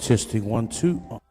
Testing 1 2.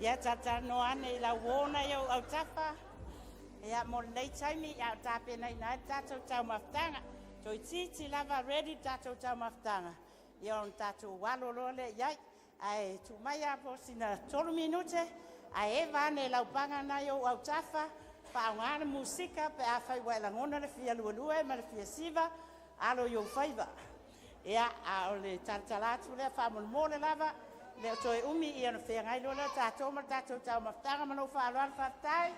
Ia talatalanoa ane i lau uo na i ou autafa ia mo lenei taimi a o tapenaina ai le tatou taumafataga. Toeitiiti lava ready le tatou taumafataga, ia ona tatou alo loa lea i ai. Ae tuu mai po o sina 3 minute ae eva ane i lau paga lena i ou autafa, faaaoga le musika pe afai ua e lagona le fia luelue ma le fia siva, alo i ou faiva. Ia, a o le talatala atu lea faamolemole lava, le o toe umi ia ona feagai loa lea o tatou ma le tatou taumafataga. Ma lou faaaloalo, faafetai.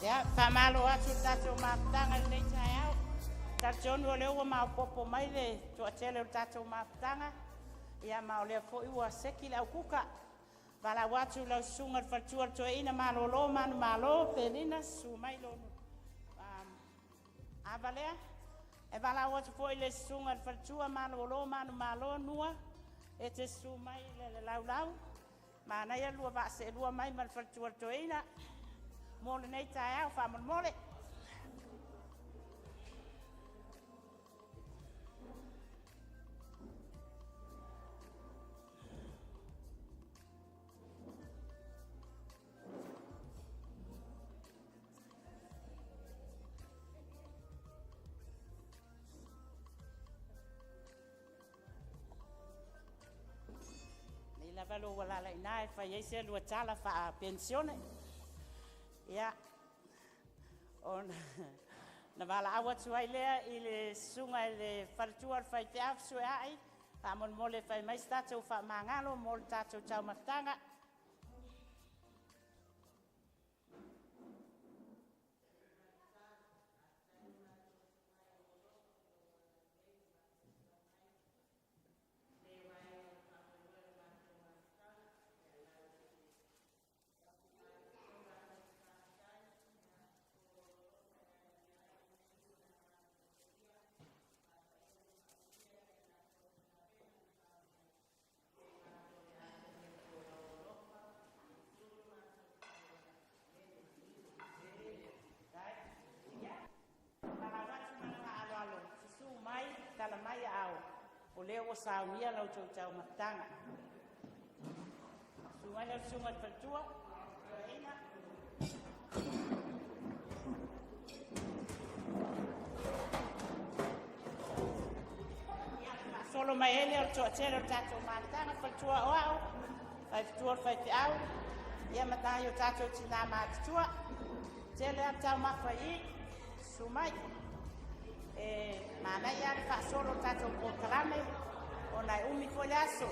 Ia, faamalo atu le tatou mafutaga i lenei taeao. Talitonu o lea ua maopoopo mai le toatele o le tatou mafutaga, ia ma o lea foi ua seki le aukuka. Valaau atu lau susuga i le faletua o le toeaina malolo manumalo Felina, susu mai lou ava lea. E valaau atu foi i le susuga i le faletua malolo manumalo Nua, e te susu mai i le laulau. Manaia lua vaa seelua mai ma le faletua o le toeaina mo lenei taeao faamolemole. Nei lava lou alaala i ina e fai ai se lua tala faapenisione. Ia, ona na valaau atu ai lea i le susuga i le faletua o le faifeau Fesueai, faamolemole e fai mai se tatou faamagalo mo le tatou taumafataga. Valaau atu ma le faaaloalo, susu mai, tala mai aao, o lea ua saunia la outou taumafataga. Susu mai lau susuga i le faletua, toeaina. Faasolo mai ai lea o le toatele o le tatou mafutaga, faletua o au, faifetua o le faifeau, ia ma nai o tatou tinā matutua. Tele lava taumafa i i, susu mai. E manaia le faasolo o le tatou polokalame, ona e umi foi le aso.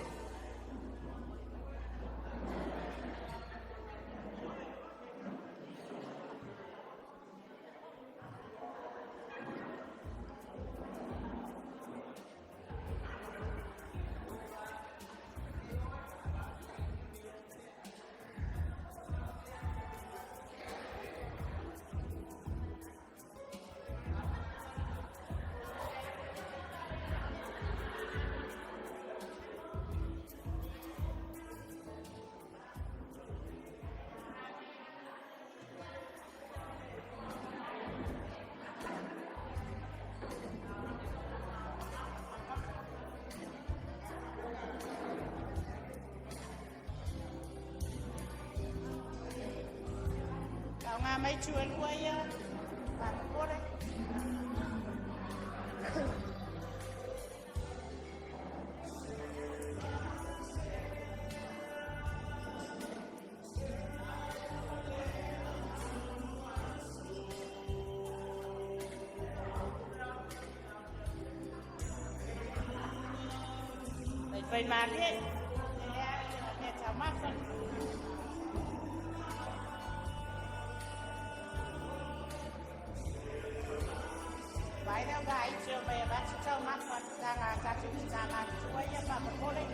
Faaaoga mai tu e lua ia, faamolemole. Fai malie, e mea taumafa. Vai lea vaiti o mai avatu taumafa tanga tatou tinā matutua ia faamolemole.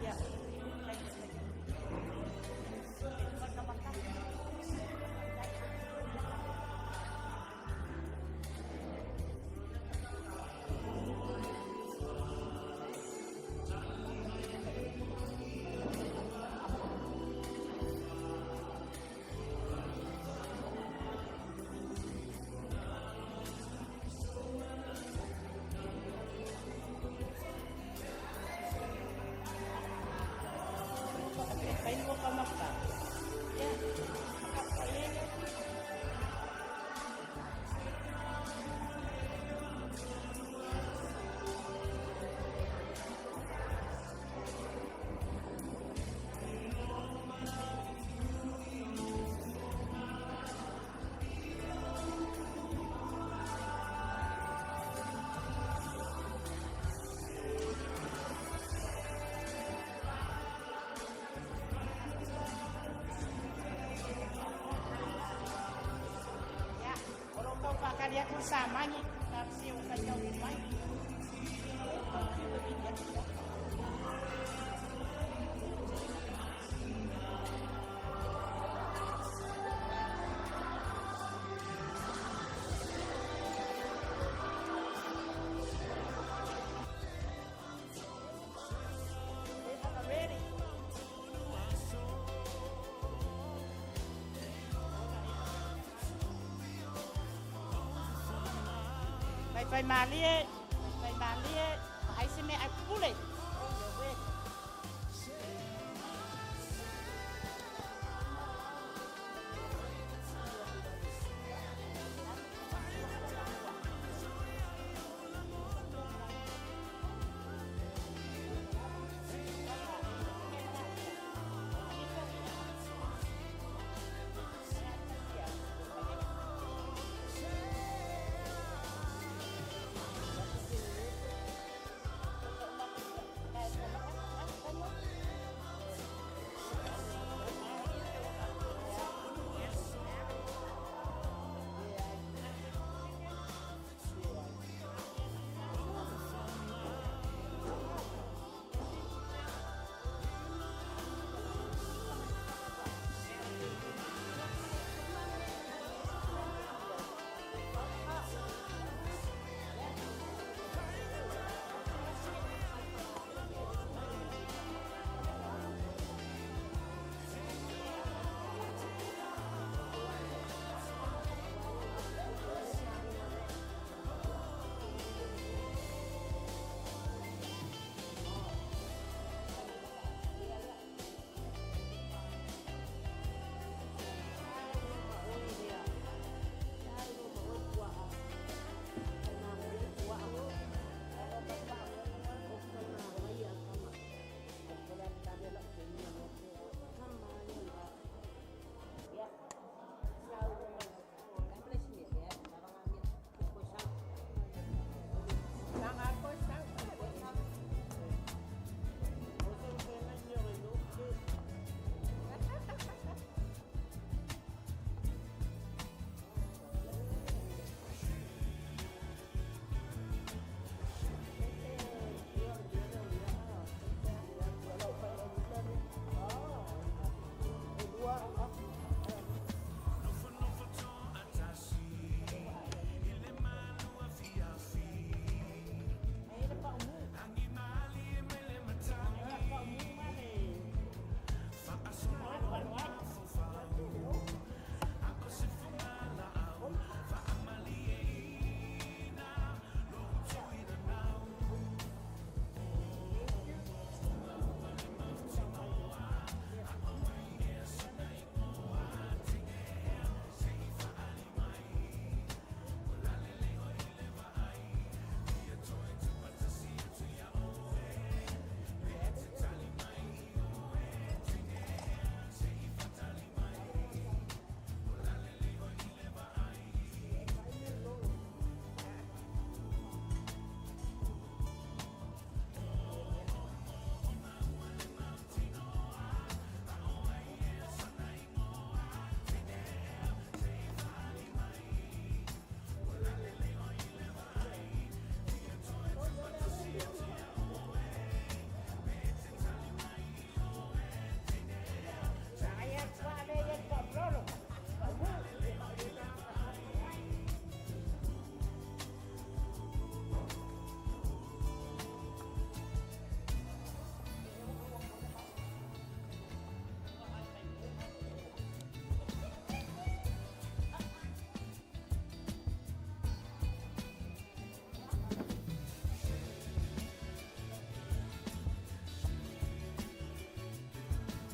Yeah. Fai lua taumafa. Ia. tali atu le samagi, talosia ua faitauina mai. Ready. Faifaimalie, faifaimalie, vaai se meaai pupule.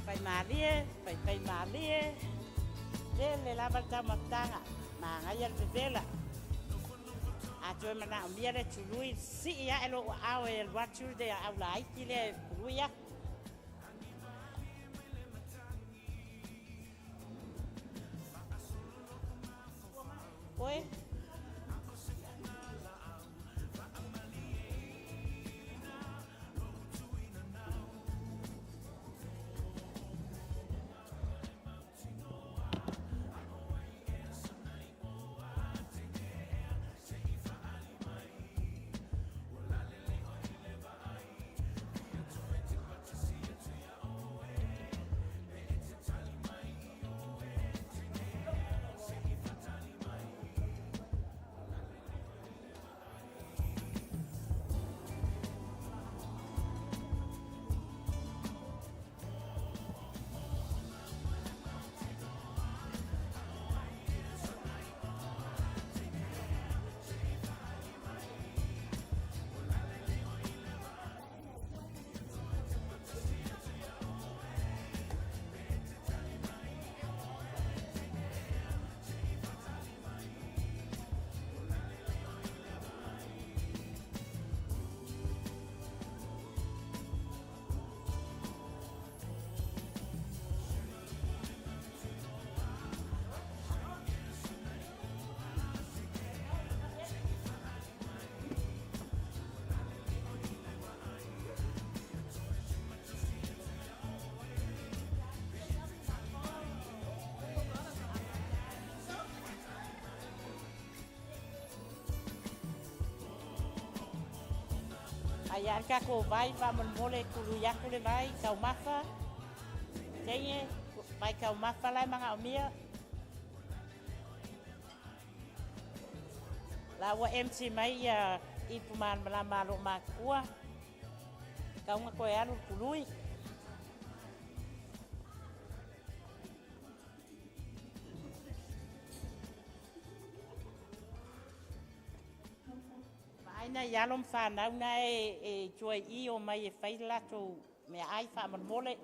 Faimalie, faifaimalie, tele lava le taumafataga, manaia le vevela. A toe manaomia le tului, sii ae lou aao e alu atu le aulaiti lea e tului aku. Oe. Ai a le tatou vai faamolemole, tului atu le vai taumafa. Teine, vai taumafa la e manaomia. La ua empty mai ia ipu malamalama a loo matutua. Tatau ona toe alu le tului. Vaai nai alo ma fanau na e i tua i i o mai e fai le latou meaai faamolemole.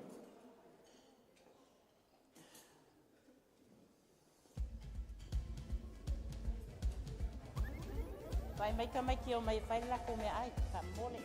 Vaai mai tamaiti e omai e fai le latou meaai faamolemole.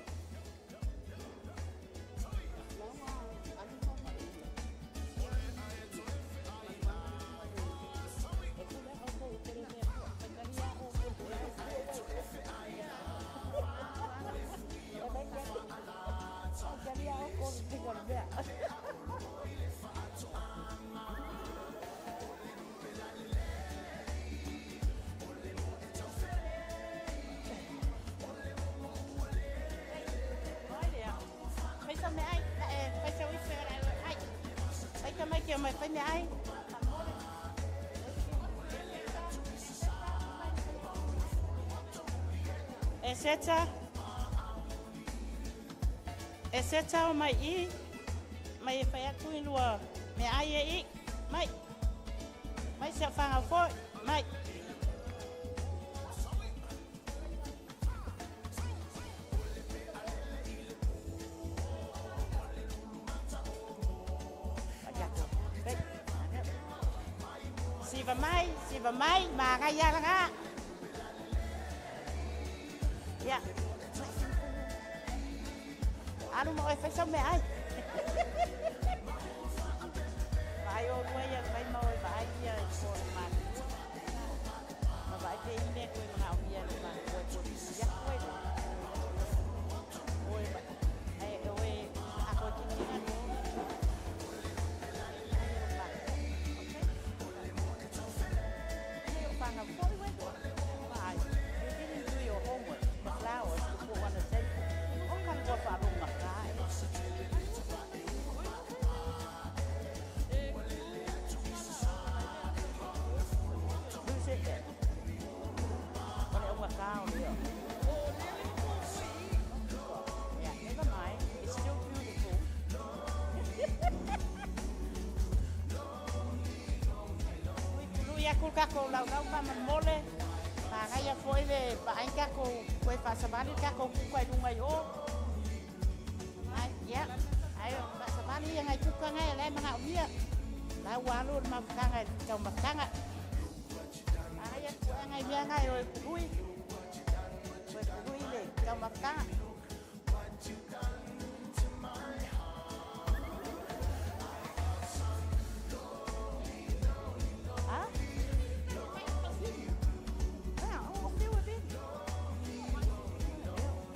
Fai sau meaai, fai sau ipu e ai. Fai tamaiti e omai e fai meaai. E seta. E seta o mai i. Mai e fai atu i lua meaai e i. Mai. Mai si au whangau foi. Mai. Siva mai, siva mai, manaia lena. Ia. Alu ma oe fai sau meaai. Vaai olua ia fai ma oe vaai ia i ko le matutua. Ma vaai pe i mea koe manaomia e le matutua e koe ia koe. Oe e oe a koe kini na. You didn't do your homework. The flowers to put on the table. O ka lua whaalonga ka e. Who's it then? O le unga ka o leo. Yeah, never mind. It's still beautiful. Lui aku tatou laulau faamolemole. Manaia foi le vaai tatou toe faasavali le tatou kuka i luga i o. Ai, ia, ai faasavali ia nai kuka nai la e manaomia. La ua alu le mafutaga i le taumafataga. Manaia le puega i mea nai o e pului. Toe pului le taumafataga. Ah? Ah, o fiu e vili.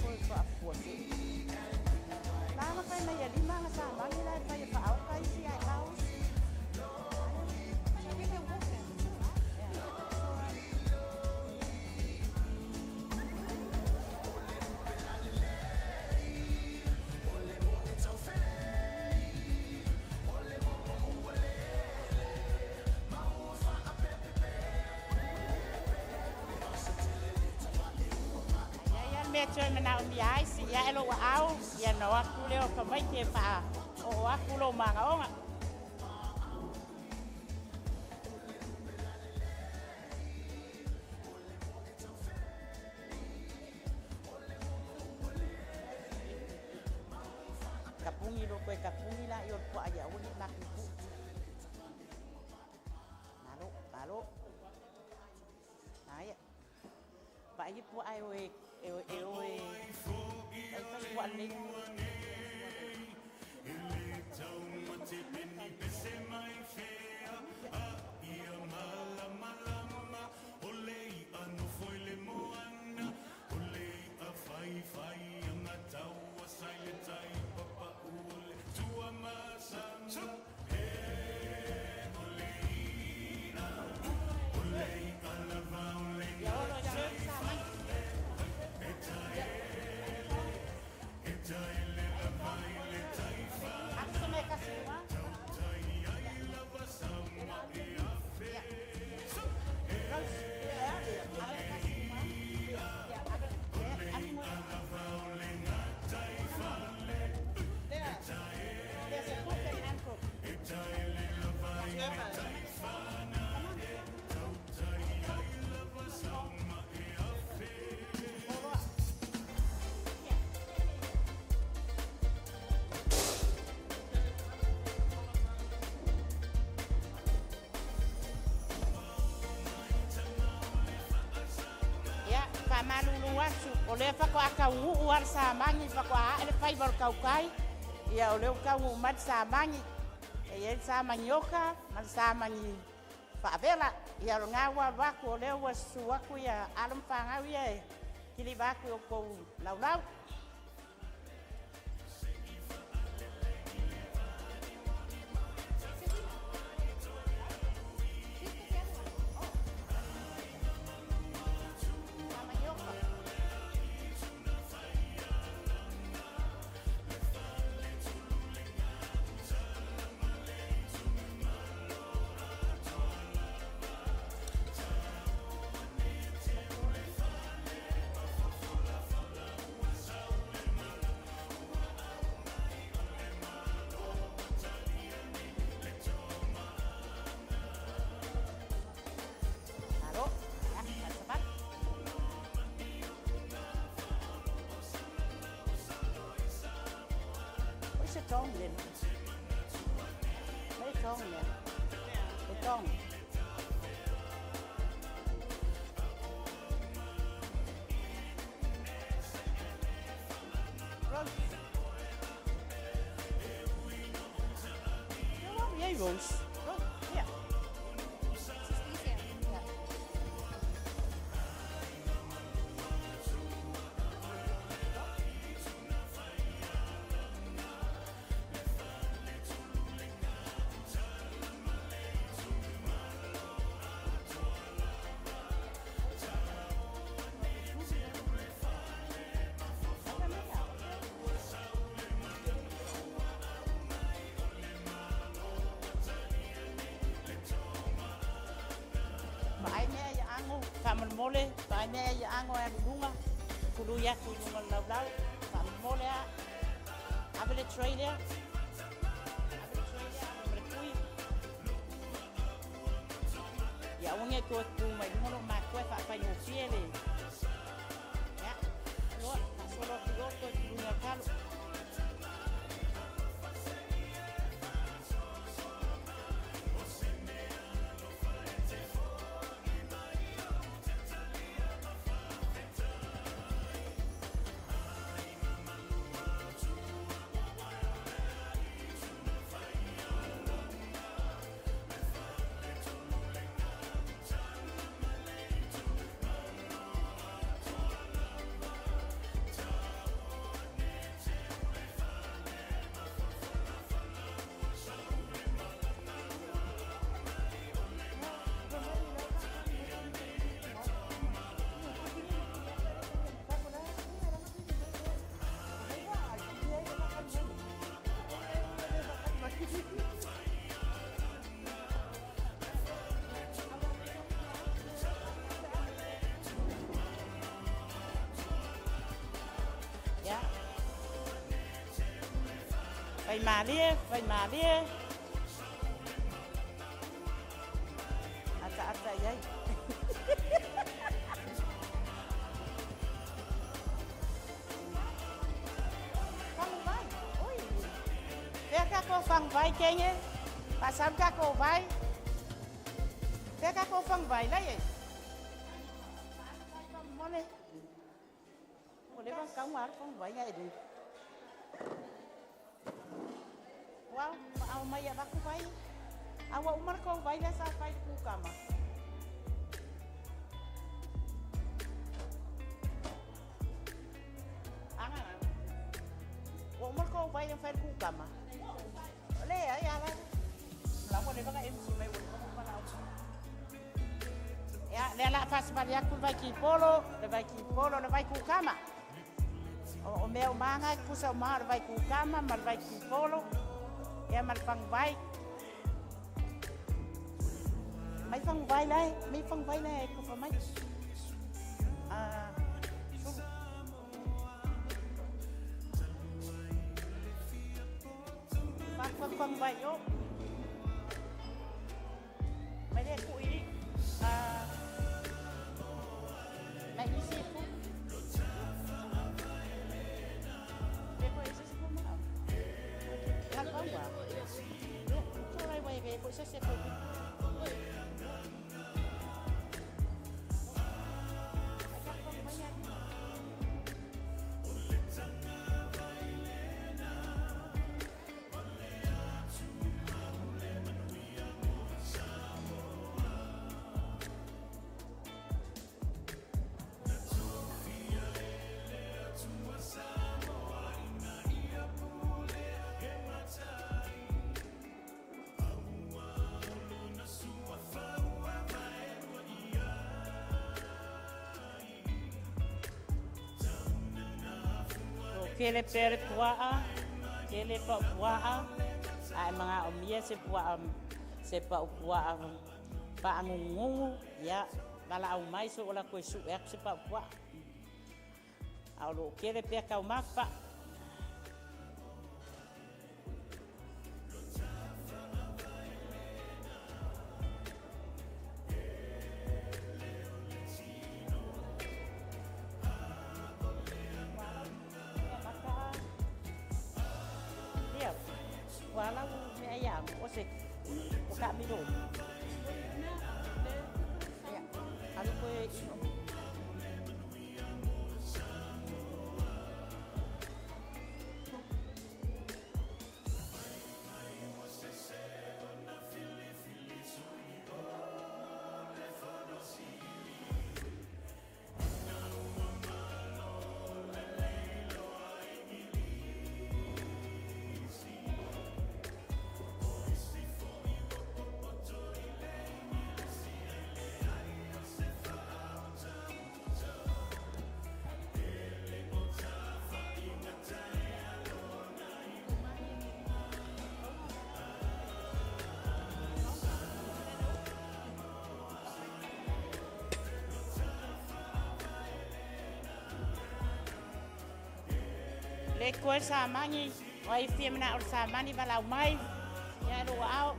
Koe faapua se. La na fai mai e lima nga sa mani la e fai e whaoka isi ai house. We can walk there. It's all right. Yeah. It's all right. Ia ia le mea toe manaomia ai si ia e lou aao, ia na o atu lea o tamaiti e faa oo atu lou magaoga. Kapuni lo koe kapuni la i o le puaa ia aua nei mapuipui. Malo, malo. Aia. Vaai le puaa e o e e o e o e fai fai puaa lelei. Ia olo e serve sa mai. Faamalulu atu, o lea faatoa taunuu lava le samagi, faatoa ae le faiva o le tautai, ia o lea ua taunuu mai le samagi. E i ai le samagi ota ma le samagi faavela. Ia o lena ua alu atu, o lea ua susu atu ia alo ma fanau ia e kiliva atu i outou laulau. Samagi ota. Malo, ia, faasavali. Oi se tong le. Mai tong le. E tong. Rose. Ia, ei Rose. Rose, ia. She's easier. Yeah. Vaai mea ia ago, faamolemole, vaai mea ia ago e alu i luga, tului atu i luga o le laulau, faamolemole lava. Ave le tray lea. Ave le tray lea, ave ma le tui. Ia aua ne i toe tu mai luga lou matua e faafaigofie le. Ia, loa, faasolo atu i o toe tului o le talo. Ia. Faimalie, faimalie. Ataata i ai. Faguvai. Oi. Fea tatou faguvai kenge. Faasau tatou vai. Fea tatou faguvai lai e. Faamolemole. Ua leva ona tau alu faguvai ae le. Uau, maao mai avatu vai. A ua uma le tou vai lea sa fai i le kukama. Aga, ua uma le tou vai na fai i le kukama. Leai, a la. La ua leva ona MC mai ua leva ona ou valaau. Ia, lea o le a faasavali atu le vai kipolo, le vai kipolo, le vai kukama. O mea uma lava na e tutusa uma lava o le vai kukama ma le vai kipolo, ia ma le faguvai. Mai faguvai la e, mai faguvai la e tofa mai. Ah, sulu. Tofa atu faguvai i o. Mai lea e tuu i i. Ah, mai isi e tuu. Le koe se se ma. Ka kaua. Tō rai wai ve koe se se koe. Tele pea le puaa, tele pa'u puaa, ae magaomia se puaa, se pa'u puaa faagugugu. Ia valaau mai so o latou e su'e atu se pa'u puaa, a o loo tele pea taumafa. Ia, ua lau mea ia o se o taamilo. Ia, alu koe ino. Le koe samani, o ai fia mana o samani valau mai. Ia lo ao.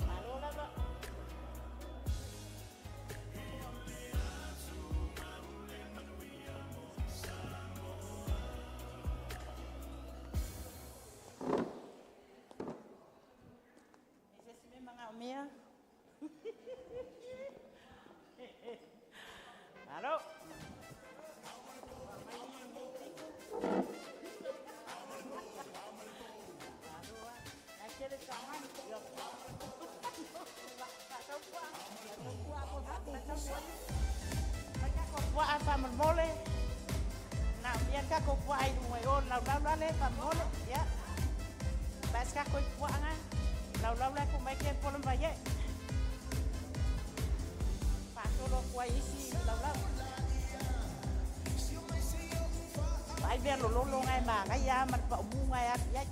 Malo lava. E se si me magaomia. Malo. Puaa faamolemole, na o mia takou puaa i luga i o laulau lale faamolemole. Ia pae se takou i puaaga laulau le atu mai ke polo ma vai e faatolo atu ai isi laulau ai mea lololo ga e magaia ma le paumuga e alu i ai.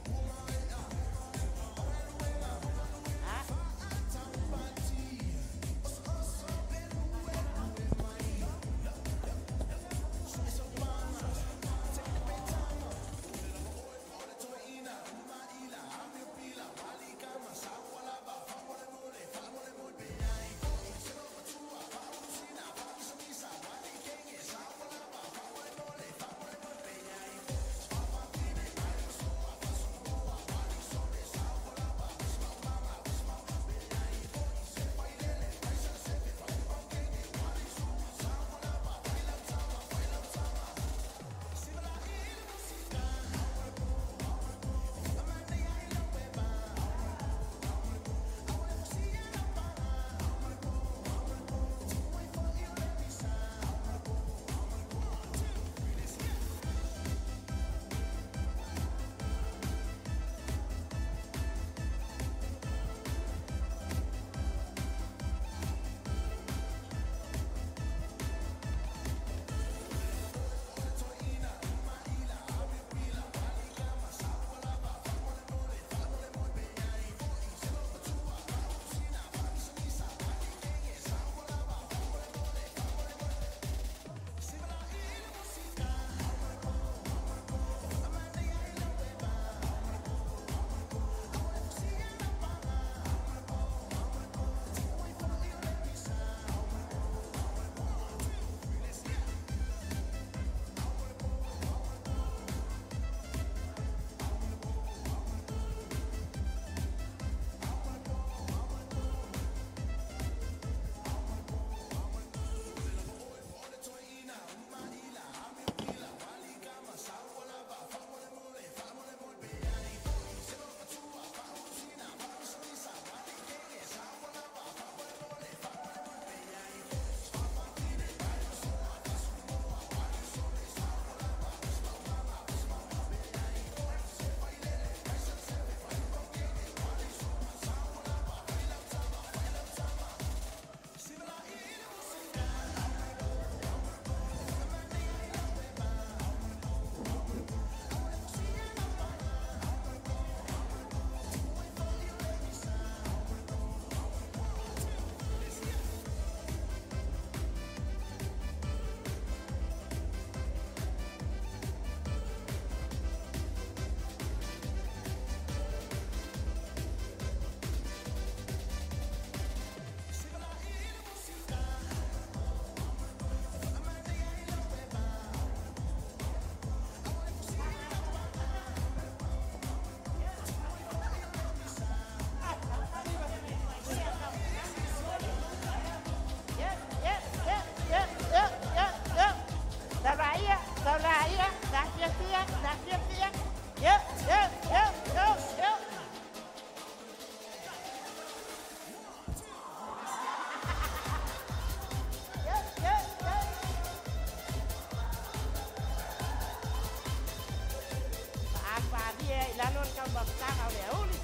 taumafataga o le aoauli.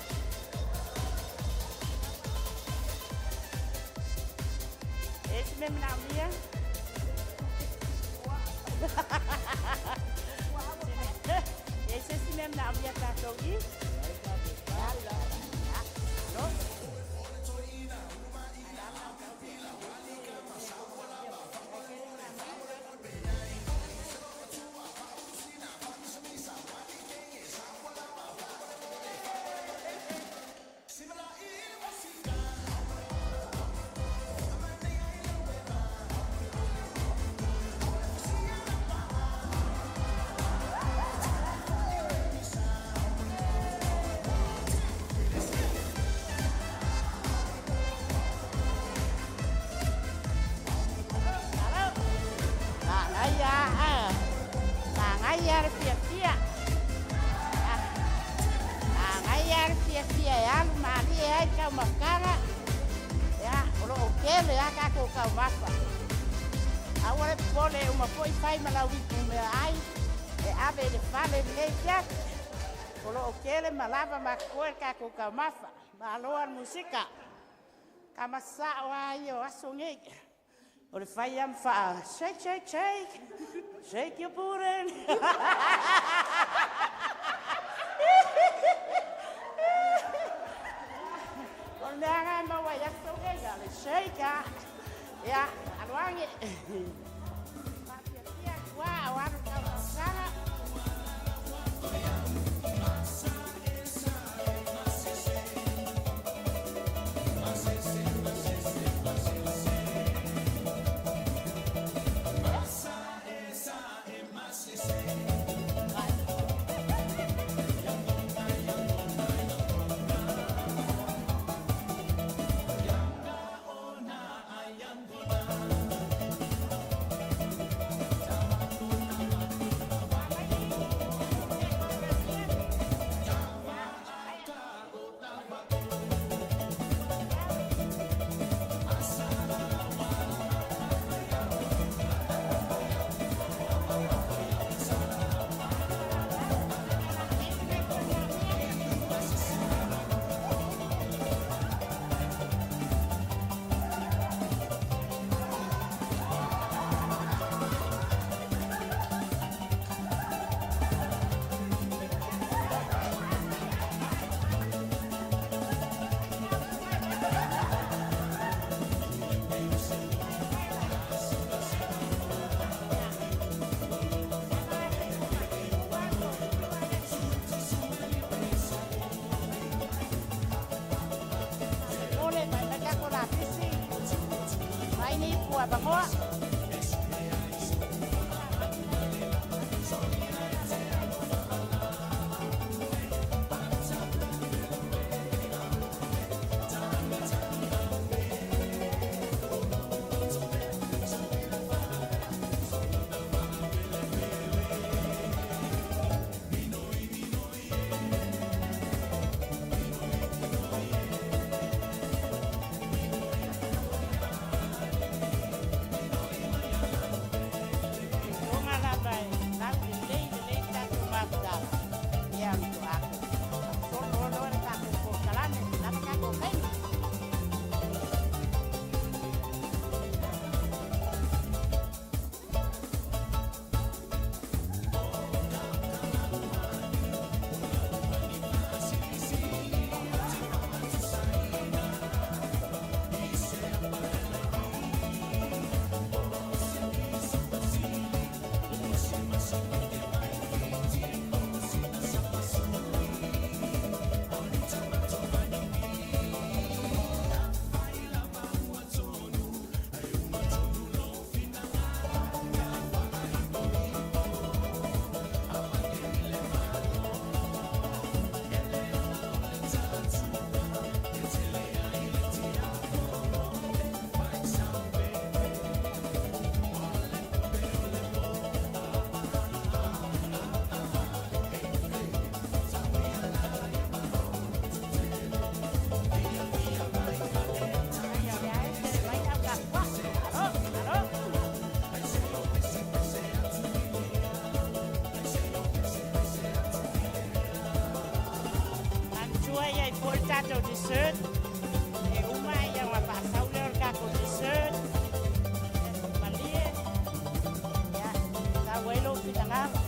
E se mea manaomia? E se isi mea manaomia tatou i? Malo. Malo. Manaia a. Manaia le fiafia. Manaia le fiafia e alu malie ai taumafataga. Ia, o loo tele a tatou taumafa. Aua le popole, e uma foi fai ma lau ipu meaai e ave i le fale i lenei afiafi. O loo tele ma lava ma totoe le tatou taumafa. Malo a le musika. Tama sao a ia o aso nei. O le fai lava ma faa shake, shake, shake. Shake your booty. O le mea lena e maua i aso nei, a le shake a. Ia, alo ane. Faafiafia atu lava o alu taumafataga. Ole mai mai tatou lapisi. Mai ni ipu avanoa. foi le tatou dessert. E uma ia ona faasau lea o le tatou dessert. Malie. Ia, tau ai lou finagalo.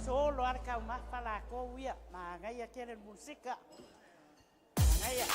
Solo lava le taumafa latou ia, manaia tele le musika. Manaia.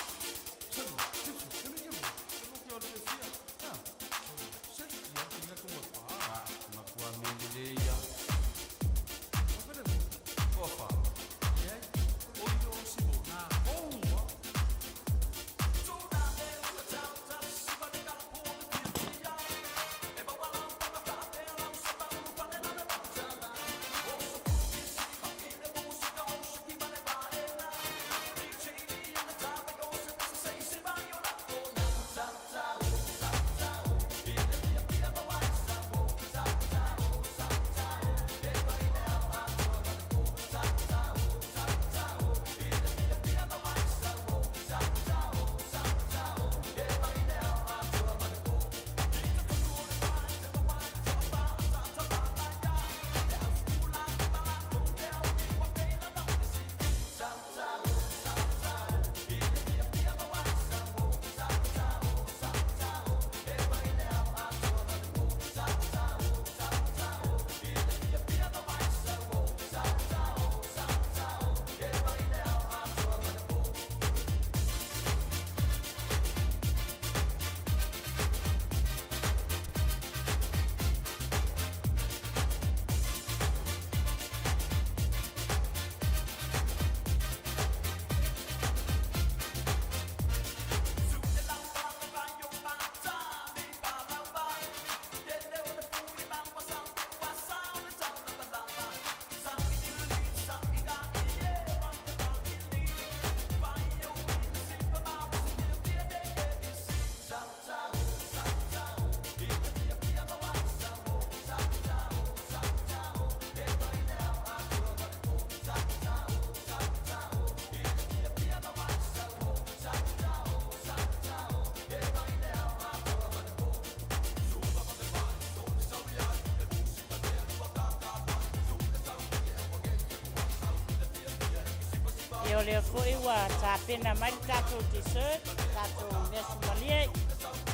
Ia o lea foi ua tapena mai le tatou dessert, tatou measumalie,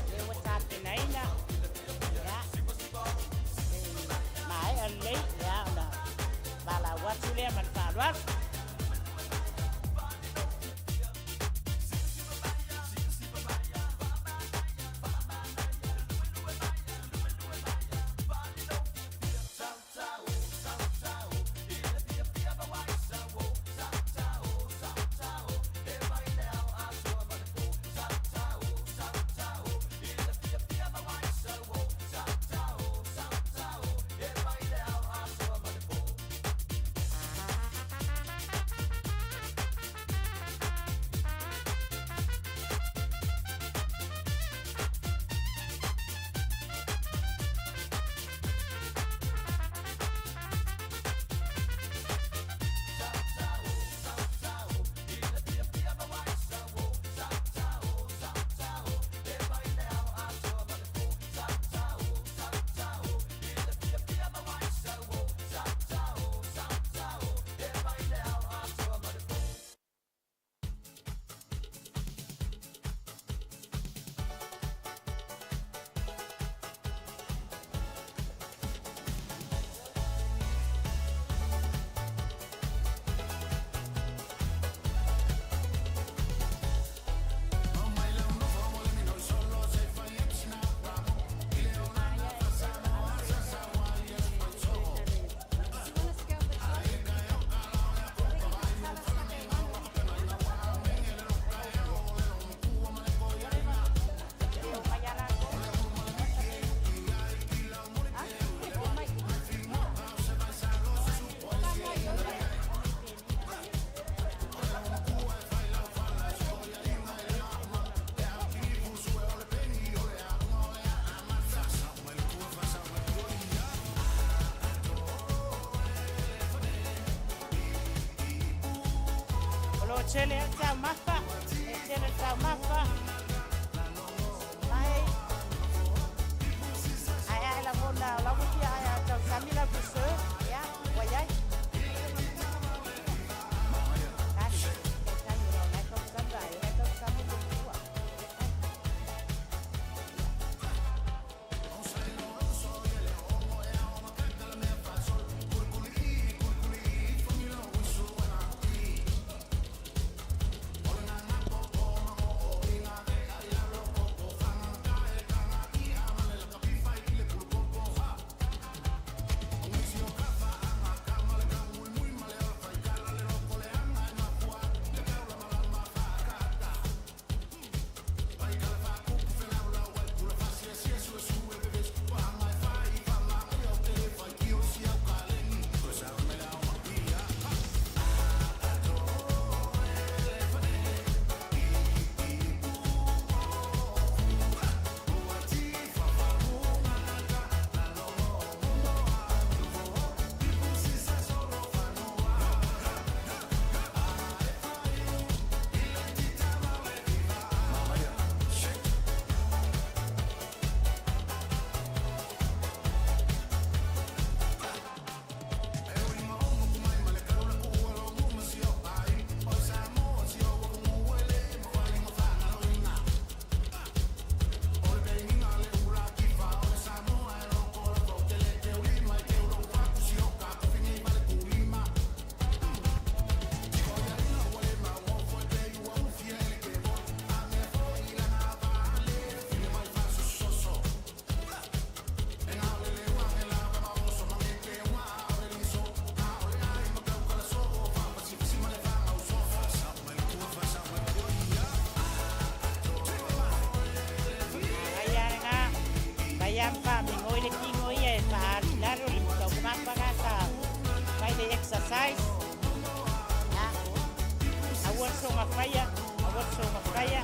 lea ua tapenaina. Ia, e maea lelei, ia ona valaau atu lea ma le faaaloalo. Tele le taumafa, e tele le taumafa. Mai, ae ae lagona o la ua fia ae a tausami lau dessert, ia, ua i ai. Kali, kali, o la e tausami, ai, e tausami le tua. Aia lena, fai a ma faamigoi le kino ia e faaali i lalo le taumafa la sa fai le exercise. Ia, aua le soga faia, aua le soga faia.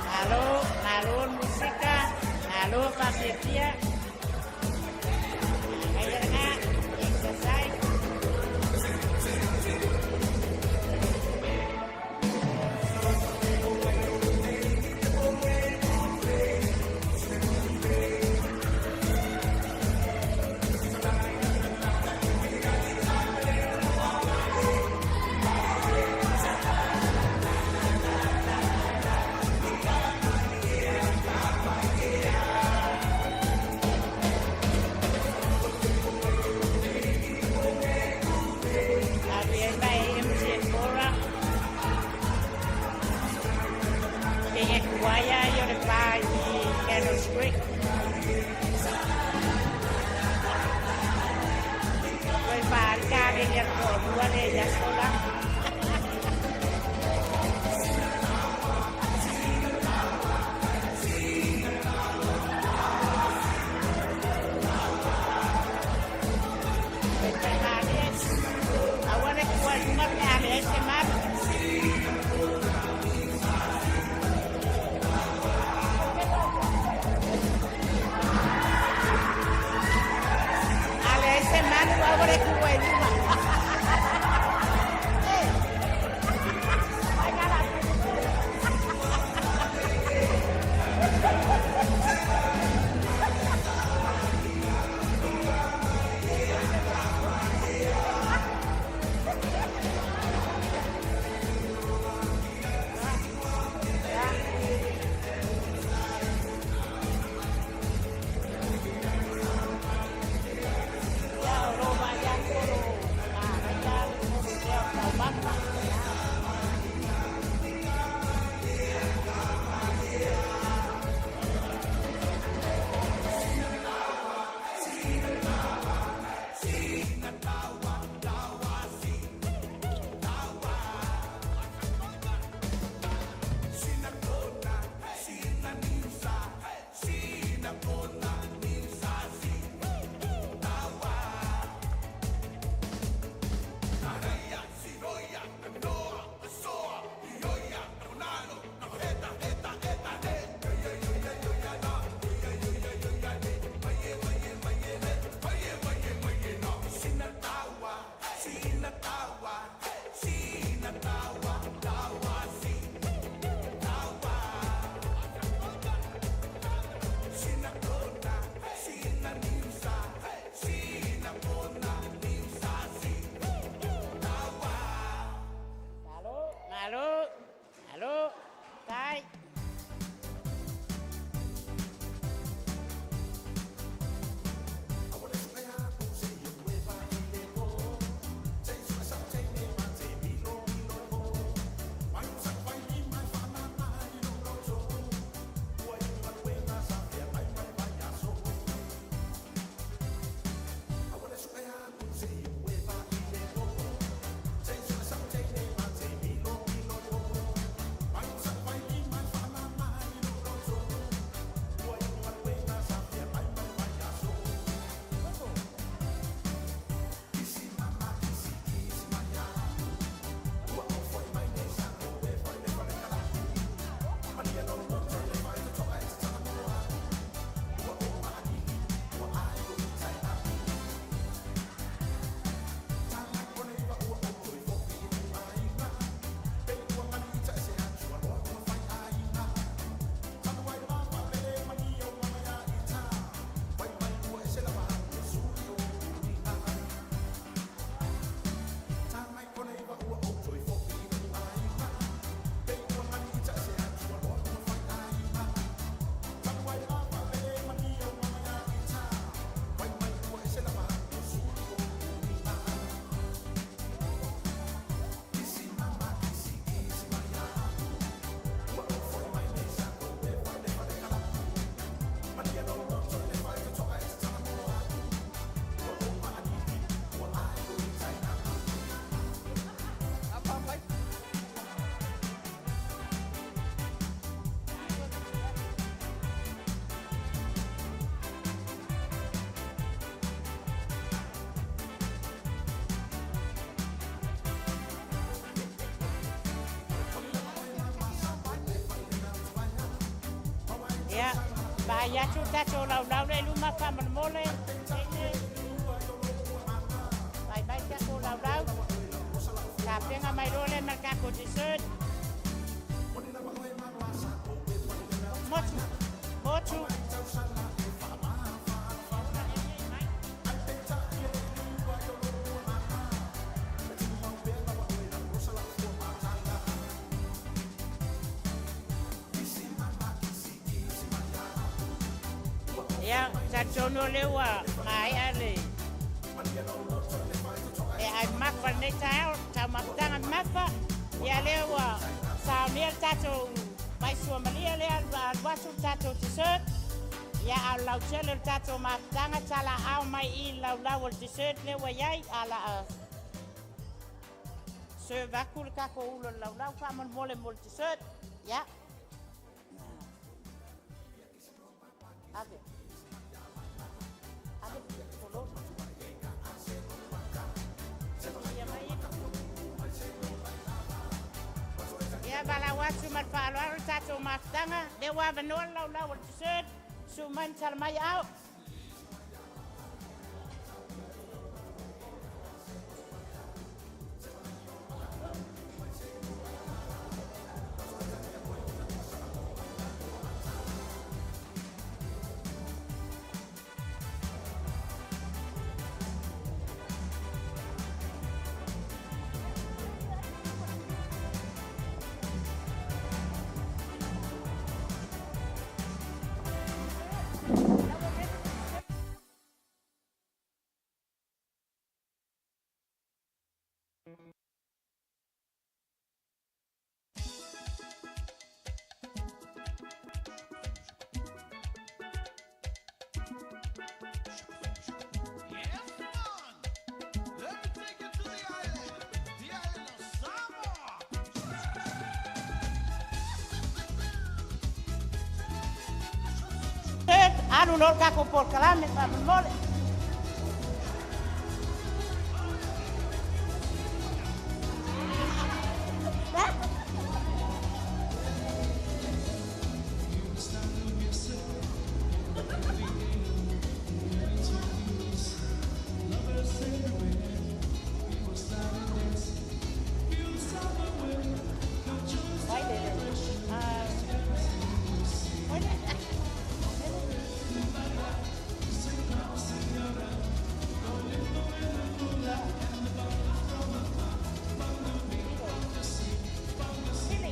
Malo, malo le musika, malo faafiafia. Aia lena, exercise. Alu ai mai MTN Bora. Ke kuaia i o le pā i Cannons Creek. Toe faali kaleni a le toalua lea i aso la. Toe taimālie. Aua le kua i luga pe a leai se malu. A leai se malu, aua le kua i luga. Ia, vaai atu le tatou laulau lea i luma faamolemole. Vaai mai le tatou laulau. Tapena mai loa lea ma le tatou dessert. Motu. Motu. Ia, talitonu o lea ua maea le e ai mafa lenei taeao, taumafataga mafa. Ia lea ua saunia le tatou mai suamalia lea alu atu le tatou dessert. Ia, a o le lautele o le tatou mafutaga talaao mai i le laulau o le dessert lea ua i ai, a la a serve atu le tatou ulo i le laulau faamolemole mo le dessert. Ia. Ave. Ave. Tolo. Ia mai. Ia, valaau atu ma le faaaloalo le tatou mafutaga. Lea ua avanoa le laulau o le dessert. Su'u mai ma tala mai ao. Yes, man. Let me take you to the island of Samoa. Dessert, alu loa le tatou polokalame faamolemole. Vai lele. Ah, oi le. Sili.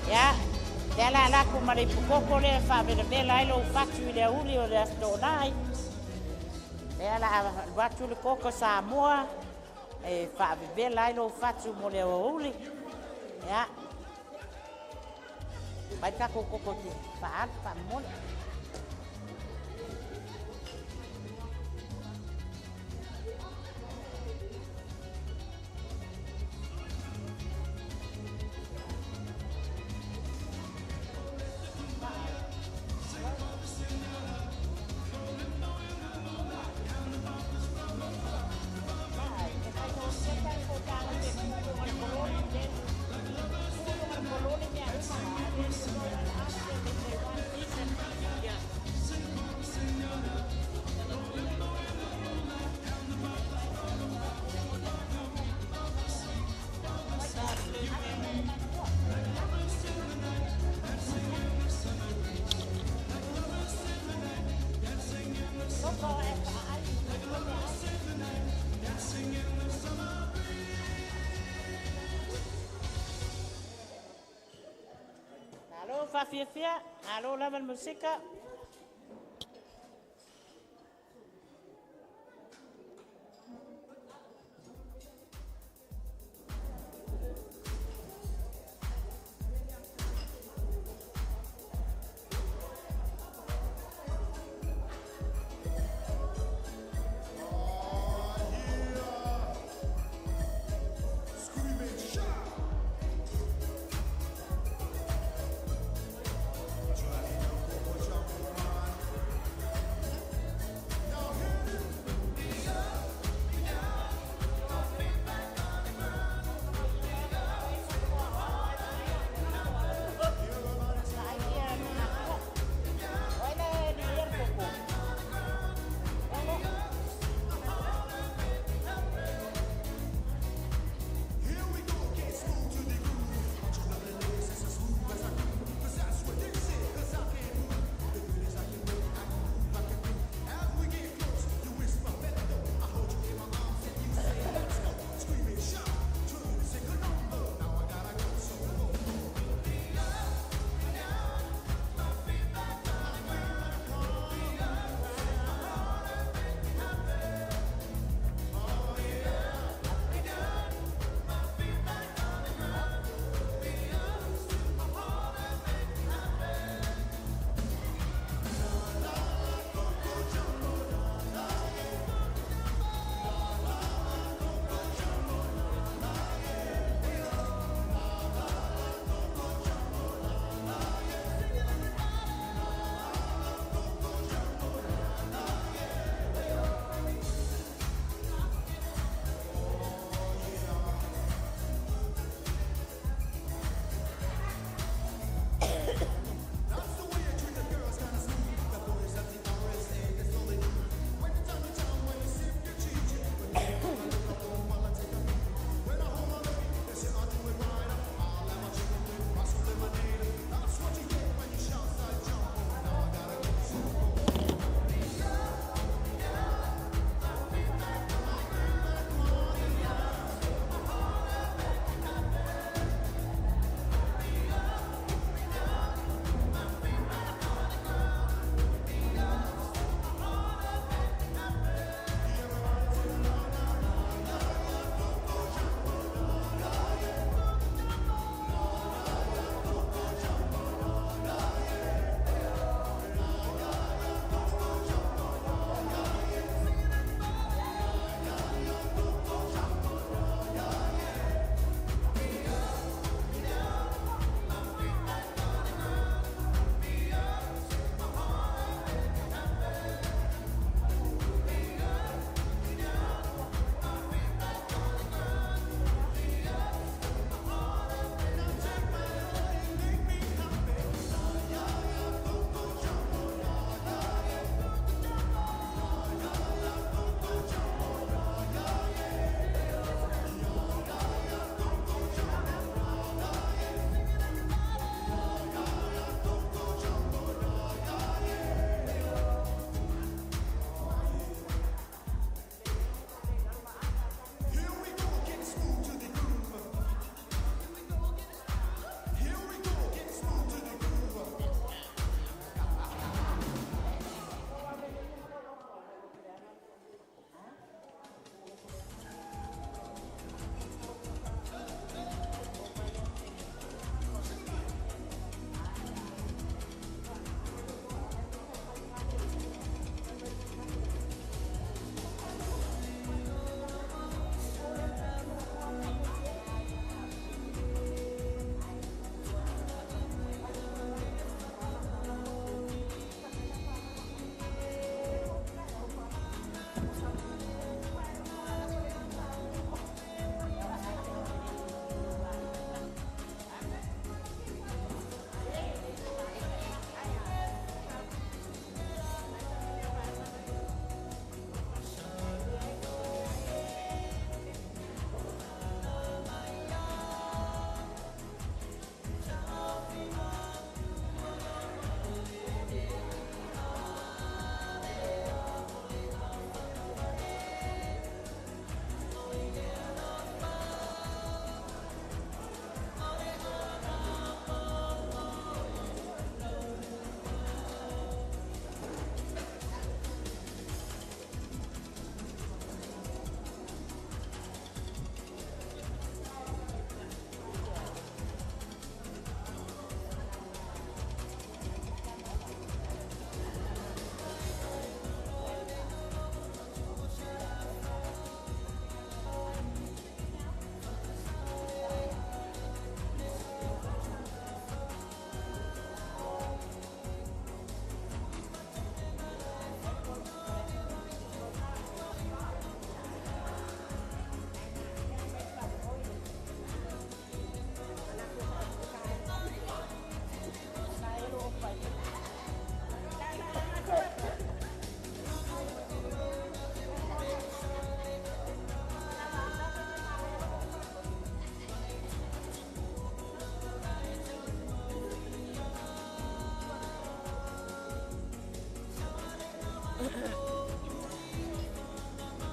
Ia, lea la ala atu ma le ipukoko lea e faavelavela ai lou fatu i le auli o le Aso Toonai. Lea la alu atu le koko Samoa e faavevela ai lou fatu mo le aoauli. Ia, mai le tatou koko te faaalu faamomole. lou faafiafia, malo lava le musika. Scream and shout. Johnny,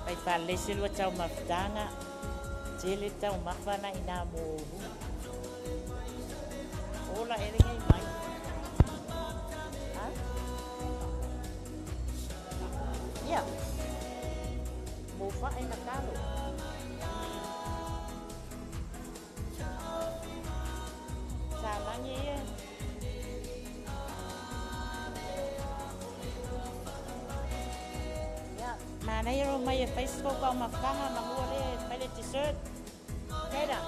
Fai faalelei se lua taumafataga, tele taumafa na ina mo luma. Ola ele ngai mai. Ha? Ia. Mo fae na talo. Salagi ia. Ia, manaia ro mai e Facebook au mafutaga manua lea e fai le dessert. Keda.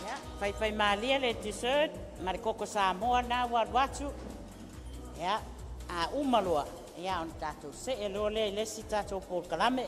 Ia, faifaimalie le dessert ma le koko Samoa na ua alu atu. Ia, a uma loa, ia ona tatou see loa lea i le isi tatou polokalame.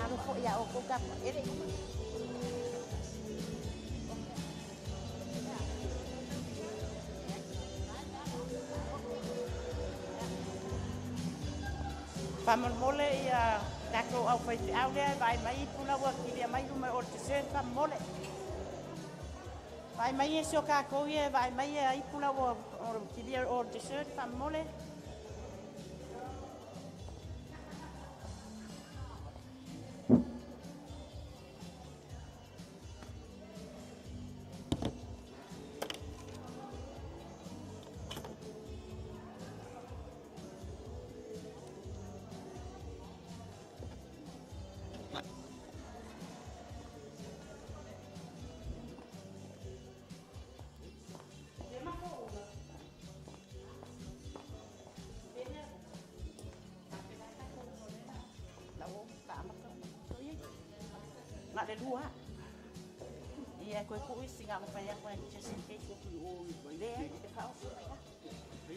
Alo foi ia outou ele. Faamolemole ia tatou au faifeau lea e vaai mai ipu la ua kilia mai luma o le dessert faamolemole. Vaai mai e si o tatou ia e vaai mai e ipu la ua kilia o le dessert faamolemole. Na le lua. Ia koe kui singa ma fai aku just in case. Lea, e whaoso mai.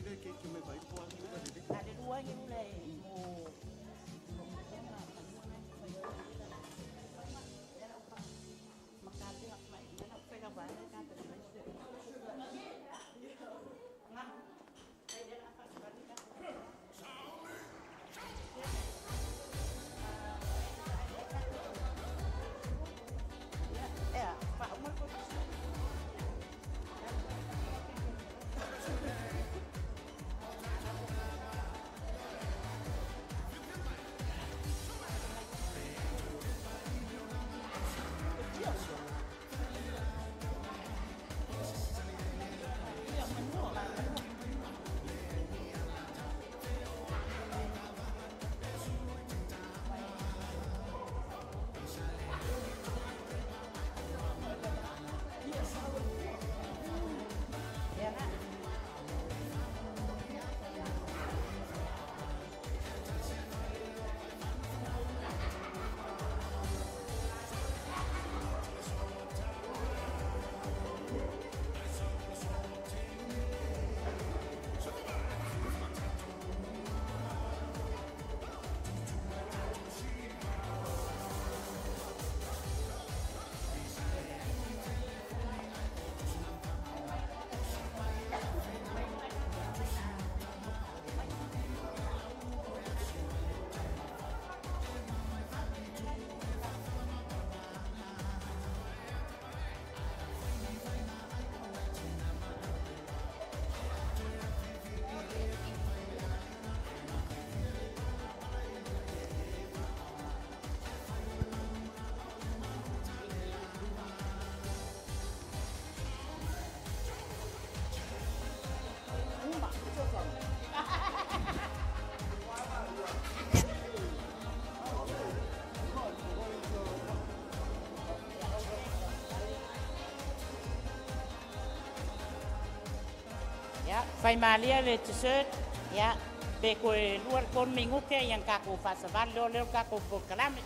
Ia, faimalie le dessert, ia, pe toe 2 i le 3 minute ia ona tatou faasavali loa lea o le tatou polokalame.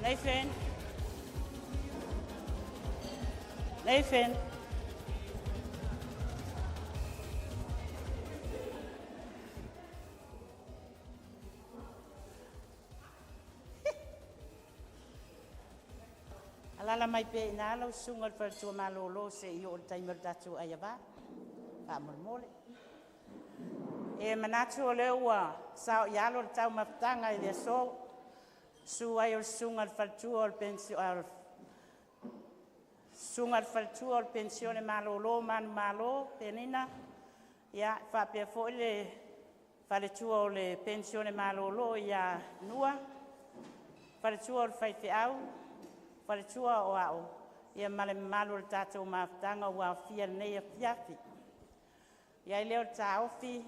Nathan. Nathan. Alaala mai pea i ina lau susuga i le faletua malolo seia oo i le taimi o le tatou aiava, faamolemole. E manatu o lea ua saoialo le taumafataga i le aso, susu ai o le susuga i le faletua o le susuga i le faletua o le Penisione Malolo Manumalo Penina, ia faapea foi le faletua o le Penisione Malolo ia Nua, faletua o le faifeau, faletua aoao, ia ma le mamalu o le tatou mafutaga ua aofia i lenei afiafi. I ai lea o le taofi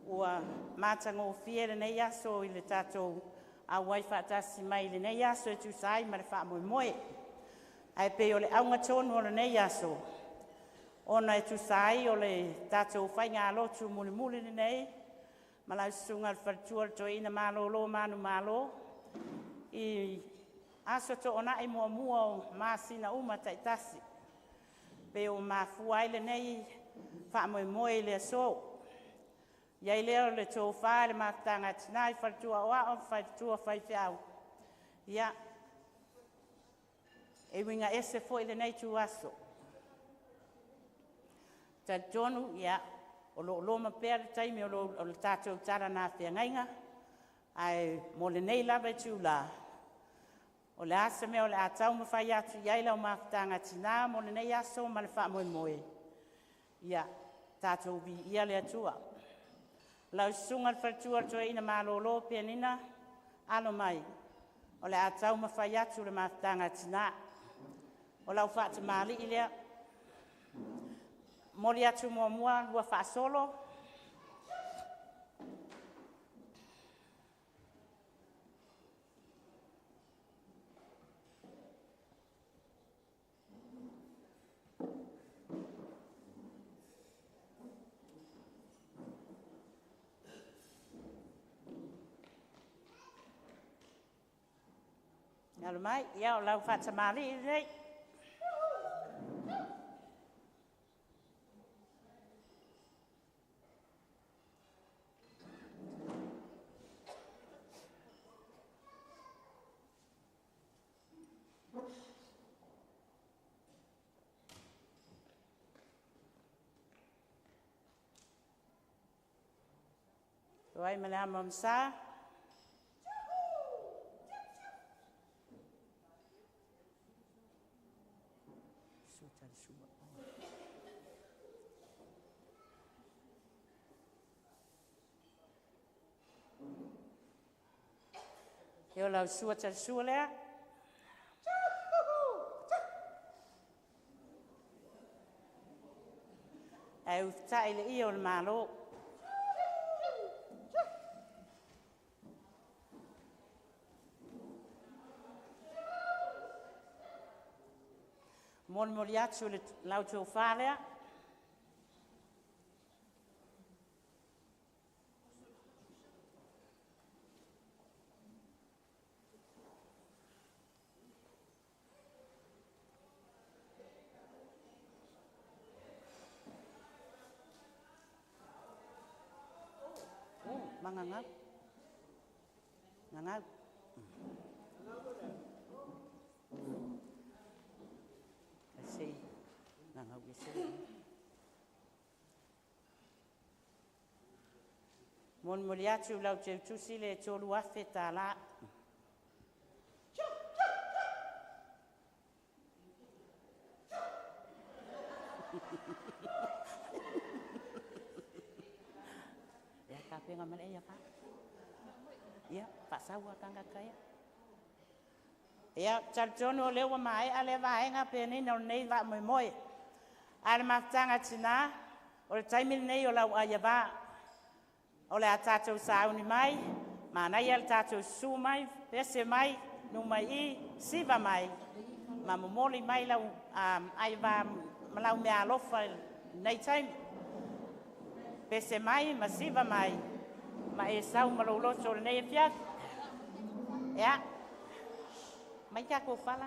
ua matagofie lenei aso i le tatou auai faatasi mai i lenei aso e tusa ai ma le faamoemoe. Ae pei o le auga tonu o lenei aso, ona e tusa ai o le tatou faigalotu mulimuli lenei ma lau susuga i le faletua o le toeaina malolo manumalo i aso Toonai muamua o masina uma taitasi, pei ua mafua ai lenei faamoemoe i le aso. I ai lea o le tofa i le mafutaga a tina i faletua aoao ma faletua faifeau, ia e uiga ese foi lenei ituaso. Talitonu ia o lo o loma pea le taimi o le tatou tala na feagaiga, ae mo lenei lava itula, o le a se mea o le a taumafai atu i ai lau mafutaga a tina mo lenei aso ma le faamoemoe, ia tatou viia le Atua. Lau susuga i le faletua o le toeaina malolo Penina, alo mai, o le a taumafai atu le mafutaga a tina. O lau faatamalii lea, momoli atu muamua lua faasolo. Alo mai, ia o lau faatamalii lenei. Tuai ma le amo a Masa. Ia o lau sua talasua lea. Ae ufitai le ia o le Malo. Molimoli atu le lau tofa lea. Magagau. Gagau. Sei gagau ese. Molimoli atu lau teutusi le $3,000. Ia tapenga mai ia fa. Ia faasaua tagata ia. Ia talitonu o lea ua maea lea vaega Penina o lenei faamoemoe. Ae le mafutaga a tina, o le taimi lenei o lau aiava. O le a tatou sauni mai, manaia le tatou susu mai, pese mai, numai i, siva mai, ma momoli mai lau aiava ma lau meaalofa i lenei taimi. Pese mai ma siva mai, ma e sau ma lou loto o lenei afiafi. Ia. Mai tatou fala.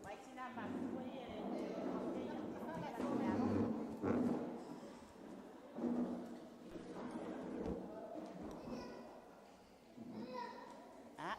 Mai tina mafua ia Ah.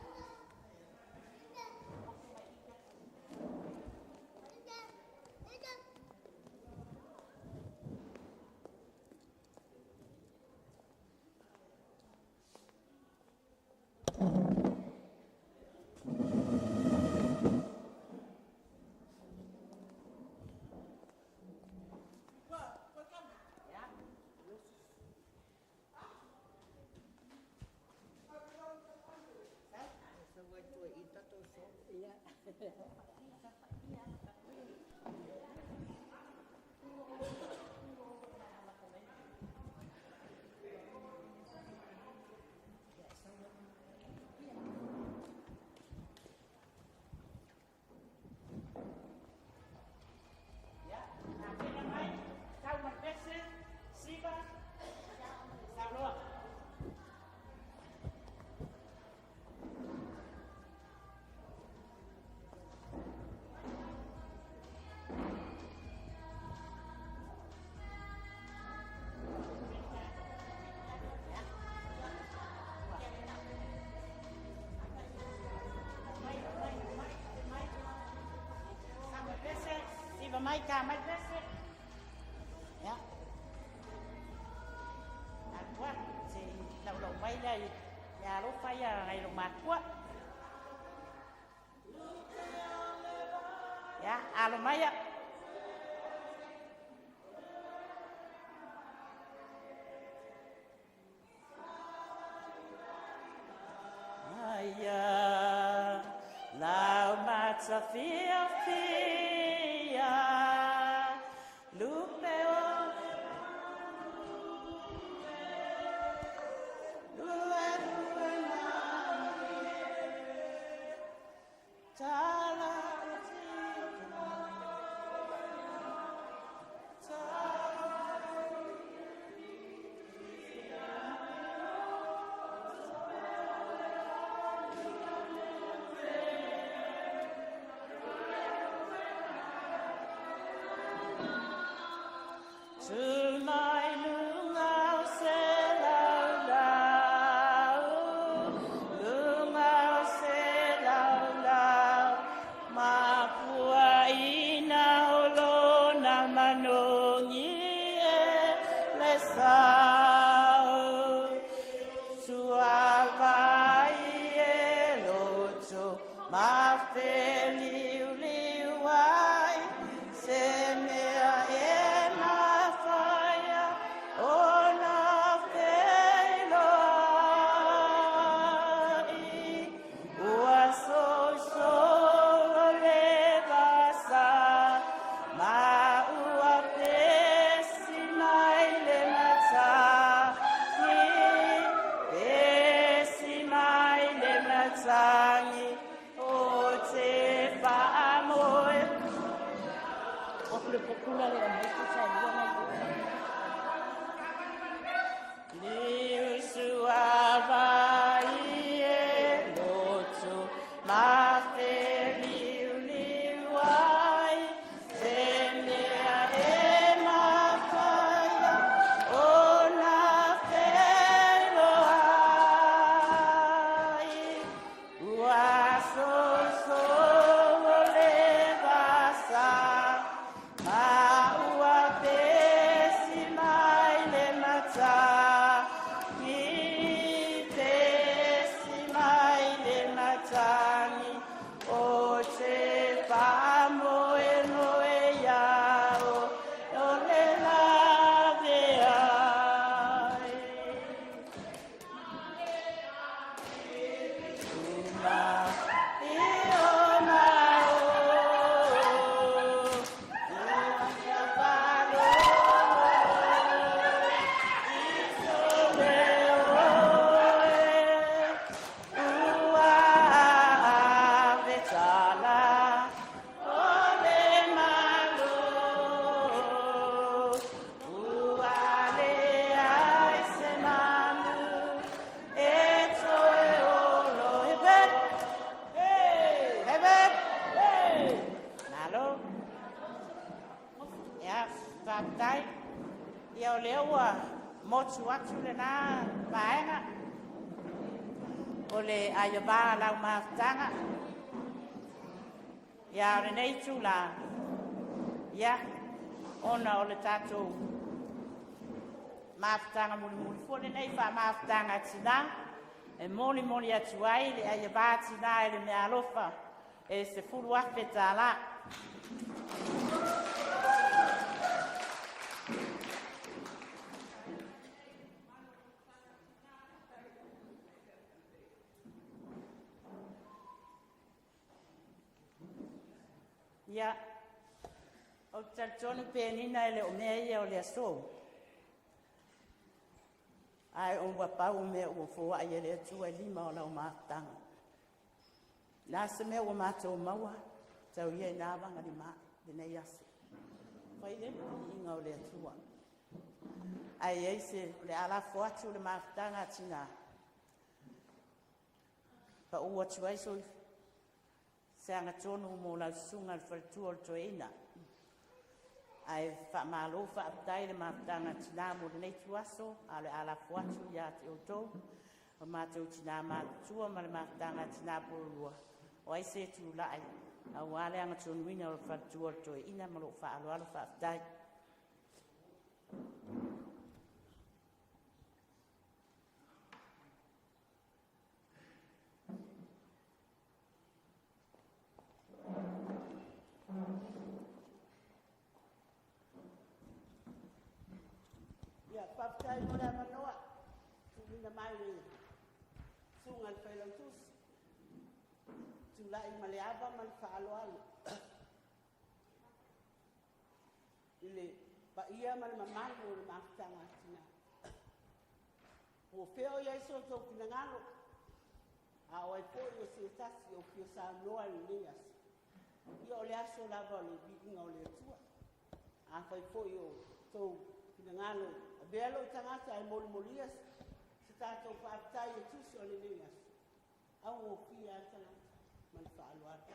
Ia, tapena mai, tau ma le pese, Siva, saunoa. Tau ma le pese, Siva mai, ta mai le pese. Ia. Atua, se laulau mai lea i le alofa ia nai lo matua. Ia, alo mai ia. Aia, lau matafiafia, lupe o lue lue tala Tu mai lunga o se lau lau, lunga o se lau lau, mapua ina o lona manogi e le sau. Suavai e loto, ma feliuliu ai, se mea e mafaia ona feiloai. Ua soisolo le vasa, ma ua pesi mai le matagi, pesi mai le matagi, o te whaamoe. O le pokula le mai tu sa lua nai Liu suavai e loto, ma feliu liu ai, se mea e mafaia ona feiloai. Ua soisolo le vasa, ma ua Faafetai. Ia o lea ua motu atu lena vaega o le aiava a lau mafutaga. Ia, o lenei itula, ia, ona o le tatou mafutaga mulimuli foi lenei faamafutaga a tina, e molimoli atu ai le aiava a tina i le meaalofa e $10,000. Ia, ou te talitonu Penina e le o mea ia o le aso, ae ua pau o mea ua foai e le Atua i lima o lau mafutaga. O le a se mea ua matou maua, tau ia ina avagalima lenei aso. Fai lea le viiga o le Atua. Ae i ai se, o le a lafo atu le mafutaga a tina, pau atu ai se agatonu mo lau susuga i le faletua o le toeaina. Ae faamalo faafetai le mafutaga a tina mo lenei ituaso, a o le a lafo atu ia te outou o matou tina matutua ma le mafutaga a tina pololua o ai se tulai aua le agatonuina o le faletua o le toeaina. Ma lou faaaloalo faafetai. Ia, faafetai mo le avanoa tuuina mai i le susuga i le Failautusi. Tulai ma le ava ma le faaaloalo i le paia ma le mamalu o le mafutaga a tina. Po o fea o i ai so outou finagalo, a o ai foi o se tasi o fia saunoa i lenei aso, ia o le aso lava o le viiga o le Atua. Afai foi o outou finagalo, avea lou tagata e molimolia se tatou faafetai e tusa o lenei aso, augofie a le tagata ma le faaaloalo.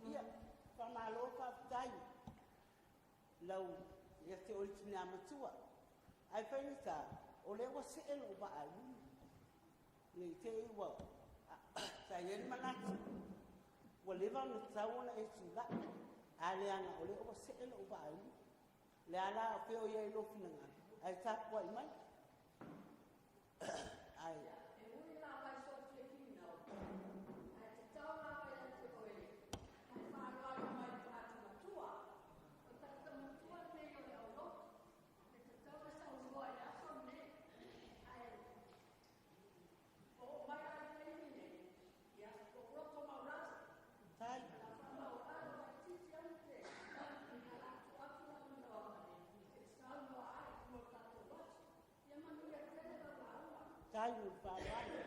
Ia, faamalo faafetai lau ia te oe le tina matua. Ae faigata o lea ua see lou vaa i luga, ne i te i ua... Sa i ai le manatu ua leva ona tatau ona e tulai, ae leaga o lea ua see lou vaa i luga. O le a la, o fea o i ai lou finagalo, ae tapuai mai. Ae tai. Tai mo le faaaloalo.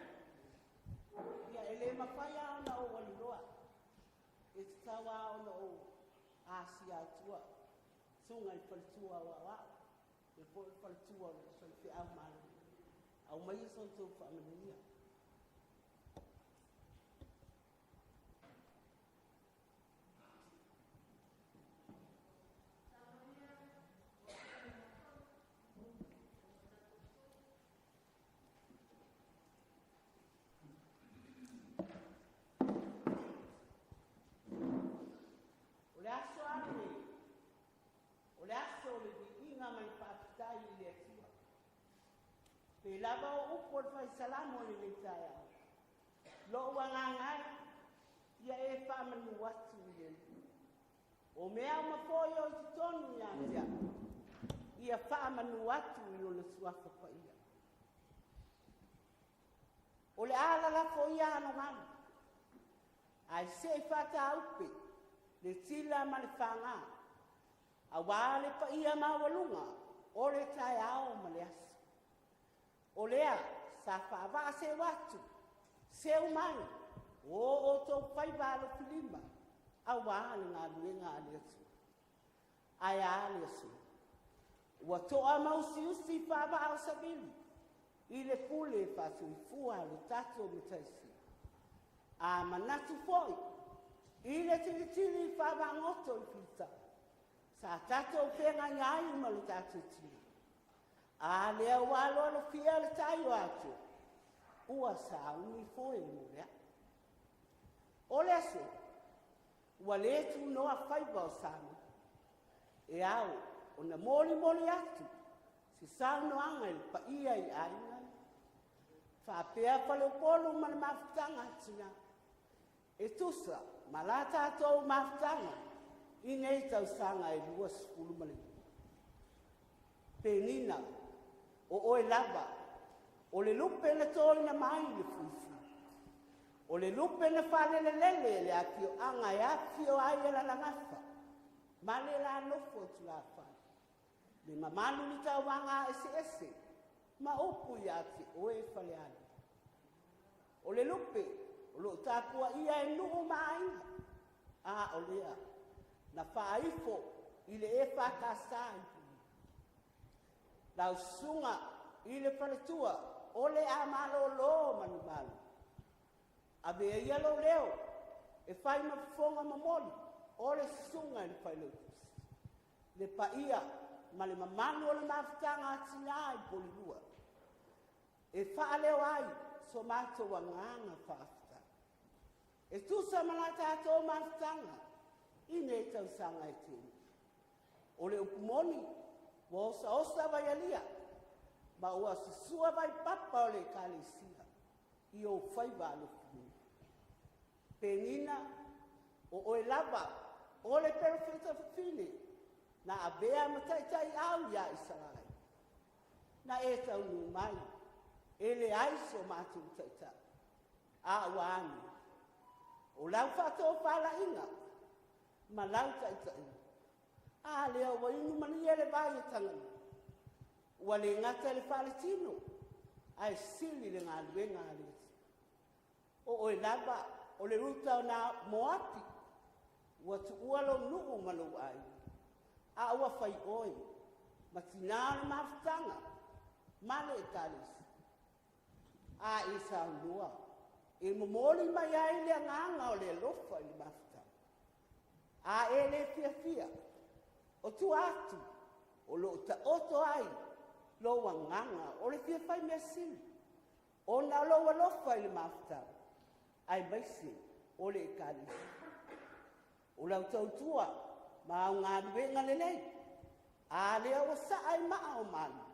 Ia, e le mafai lava ona ou alu loa, e tatau lava ona ou asia atua susuga i le faletua o Aoao, e po le faletua o le faifeau malolo. Aumaia so outou faamanuia. O le aso a lenei, o le aso o le viiga ma le faafetai i le Atua. Pe lava o upu o le fai salamo i lenei taeao, lou agaga e, ia e faamanu atu i le Alii. O mea uma foi o i totonu ia te au, ia faamanu atu i lona suafa paia. O le a lalafo ia alogalu, ae se'i faataupe le tila ma le fagā, auā le paia maualuga o le taeao ma le aso. O lea sa faavaaseu atu, seu mai o outou faiva alofilima auā le galuega a le Atua. Ae a le aso? Ua to'a ma usiusi faavaa o savili i le pule faasoifua a lo tatou Matai Sili. A manatu foi i le tilitili faavaagoto i Filita'a sa tatou feagai ai ma lo tatou tina, a lea ua aloalofia le tai o Atua, ua sauni foe mo le a'u. O le aso, ua le tunoa faiva o Samoa, e ao ona molimoli atu se saunoaga i le paia i aiga faapea faleupolu ma le mafutaga a tina e tusa ma la tatou mafutaga i nei tausaga e 25. Penina, o oe lava o le lupe na toina mai le fuifui, o le lupe na faalelelele e le afioaga e afifio ai Alalagafa ma le la nofo a tulafale, le mamalu i le tauvaga eseese ma upu ia te oe Falealili. O le lupe o lo o tapuaia e nuu ma aiga, a o lea na faaifo i le EFKS i Pulii. Lau susuga i le faletua o le a malolo manumalo, avea ia lou leo e fai ma fofoga momoli o le susuga i le Failautusi, le paia ma le mamalu o le mafutaga a tina i Polilua e faaleo ai so matou agaga faafetai e tusa ma la tatou mafutaga i nei tausaga e tele. O le upu moni, ua osaosa vaialia ma ua susua vaipapa o le Ekalesia i ou faiva alofilima. Penina, o oe lava o le perofeta fafine na avea ma taitaiau ia Isaraelu. Na e taunuu mai, e leai so matou taitai, a ua a nei? O lau faatofalaiga ma lau taitaiga, a lea ua inu malie le vai o Tagalua, ua le gata i le faaletino, ae sili le galuega a le Atua. O oe lava o le Ruta o Moapi, ua tuua lou nuu ma lou aiga, a ua fai oe ma tinã o le mafutaga ma le Ekalesia. A e saunoa e momoli mai ai le agaga o le alofa i le mafutaga. A e le fiafia, o tua atu o lo o taoto ai lou agaga o le fia fai mea sili ona o lou alofa i le mafutaga aemaise o le Ekalesia. O lau tautua ma au galuega lelei, a lea ua saa i maa o malu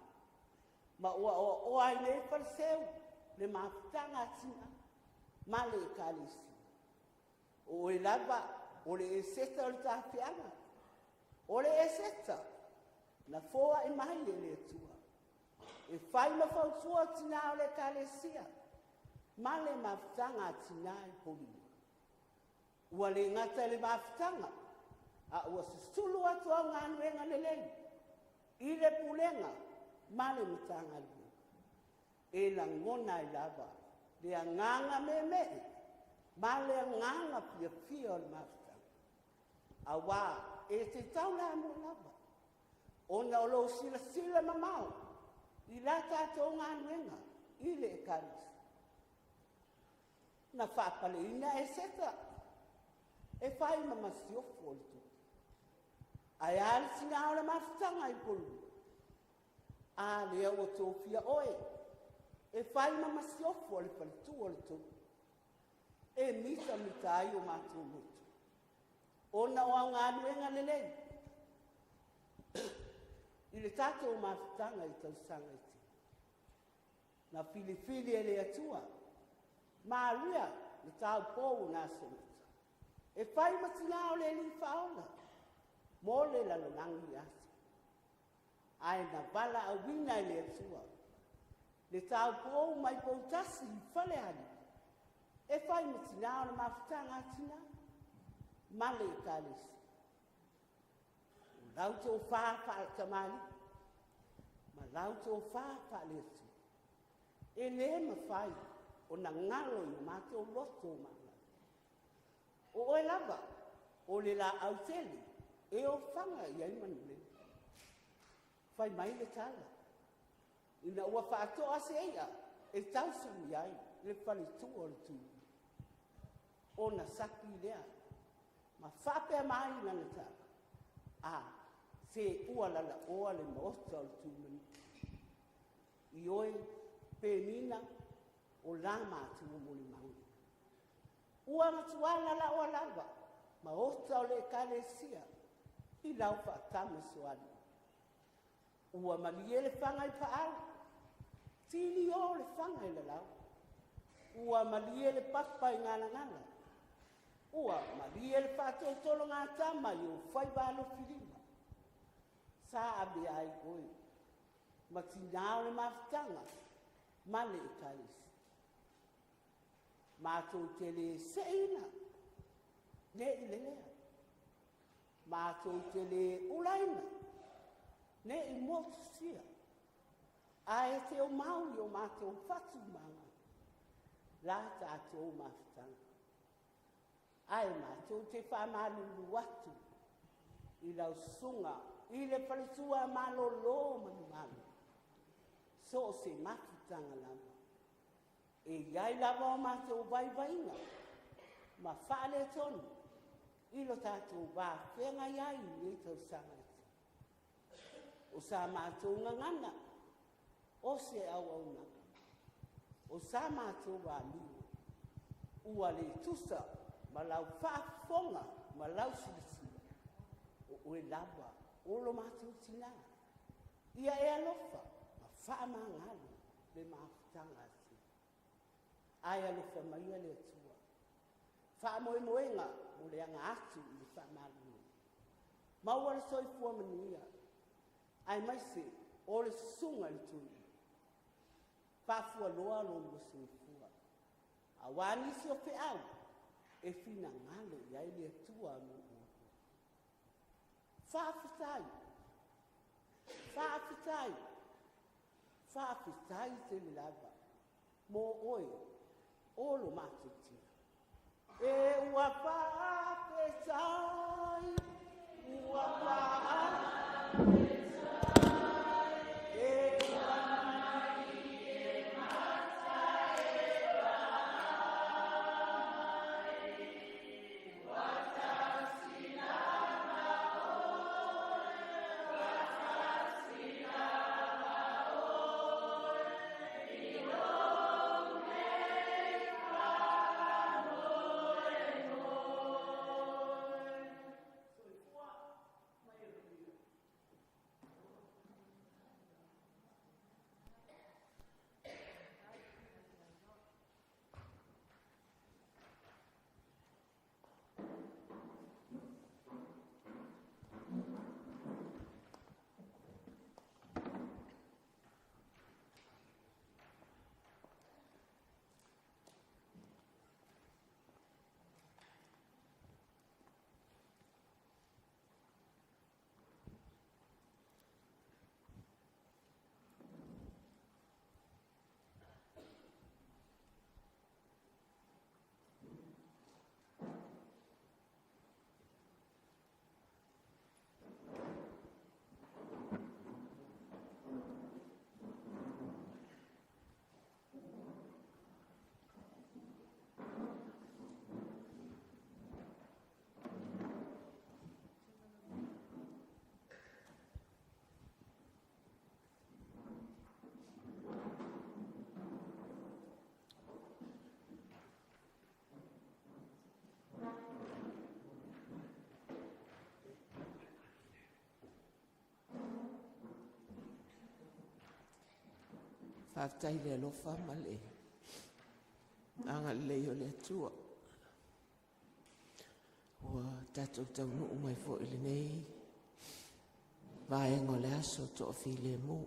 ma ua oaoa ai nei Faleseu le mafutaga a tina ma le Ekalesia. O oe lava o le Eseta o le tafeaga, o le Eseta na foai mai e le Atua e fai ma fautua tina o le Ekalesia ma le mafutaga a tina i Polimua. Ua le gata i le mafutaga, a ua susulu atu au galuega lelei i le pulega ma le Matagaluega. E lagona ai lava le agaga meemee ma le agaga fiafia o le mafutaga, auā e te taulamua lava ona o lou silasila mamao i la tatou galuega i le Ekalesia. Na faapaleina Eseta e fai ma masiofo le tupu. Ae a le tina o le mafutaga i Upolulua? A lea ua tofia oe e fai ma masiofo a le faletua o le toeaina, e mitamita ai o matou loto ona o au galuega lelei i le tatou mafutaga i tausaga e tele. Na filifili e le Atua Maria le taupou o Nasaleta e fai ma tina o le Alii Faaola mo le lalolagi atoa, ae na valaauina e le Atua. Le taupou mai Poutasi i Falealili e fai ma tinā o le mafutaga a tinā ma le Ekalesia. O lau tofa faatamalii ma lau tofa faale-Atua e le mafai ona galo i o matou loto ma agaga. O oe lava o le laau tele e ofaga i ai manulele. Fai mai le tala, ina ua faatoa se i'a e tausami ai le faletua o le tui, ona saki lea ma faapea mai lana tala, “A, se ua lalaoa le maota o le Tuimanua.” Ioe, Penina, o la matua molimauga. Ua matua lalaoa lava maota o le Ekalesia i lau faatamasoalii. Ua malie le fana i paau, tilio le fana i lalau, ua malie le papa i galagala, ua malie le faatolotologatama i ou faiva alofilima. Sa avea ai oe ma tinã o le mafutaga ma le Ekalesia. Matou te le seeina ne i lelea, matou te le ulaina ne i motusia, ae te omau i o matou fatumaga la tatou mafutaga. Ae matou te faamalulu atu i lau susuga i le faletua malolo o Manumalo, so o se mafutaga lava, e i ai lava o matou vaivaiga ma faaletonu i lo tatou va feagai ai i nei tausaga e tele. O sa matou gagana, o se auaunaga, o sa matou amio ua le tusa ma lau faafofoga ma lau silasila, o oe lava o lo matou tinã. Ia e alofa ma faamagalo le mafutaga a tina. Ae alofa maia le Atua. Faamoemoega mo le aga atu i le faamalologa, maua le soifua manuia aemaise o le susuga i le toeaina, faafualoa lo oulua soifua aua nisi o feau e finagalo i ai le Atua mo outou. Faafetai, faafetai, faafetai tele lava mo oe o lo matou tina. E ua faafetai, ua faafetai, e ua Soifua ma ia manuia. Faafetai i le alofa ma le agalelei o le Atua ua tatou taunuu mai foi i lenei vaega o le aso toafilemu.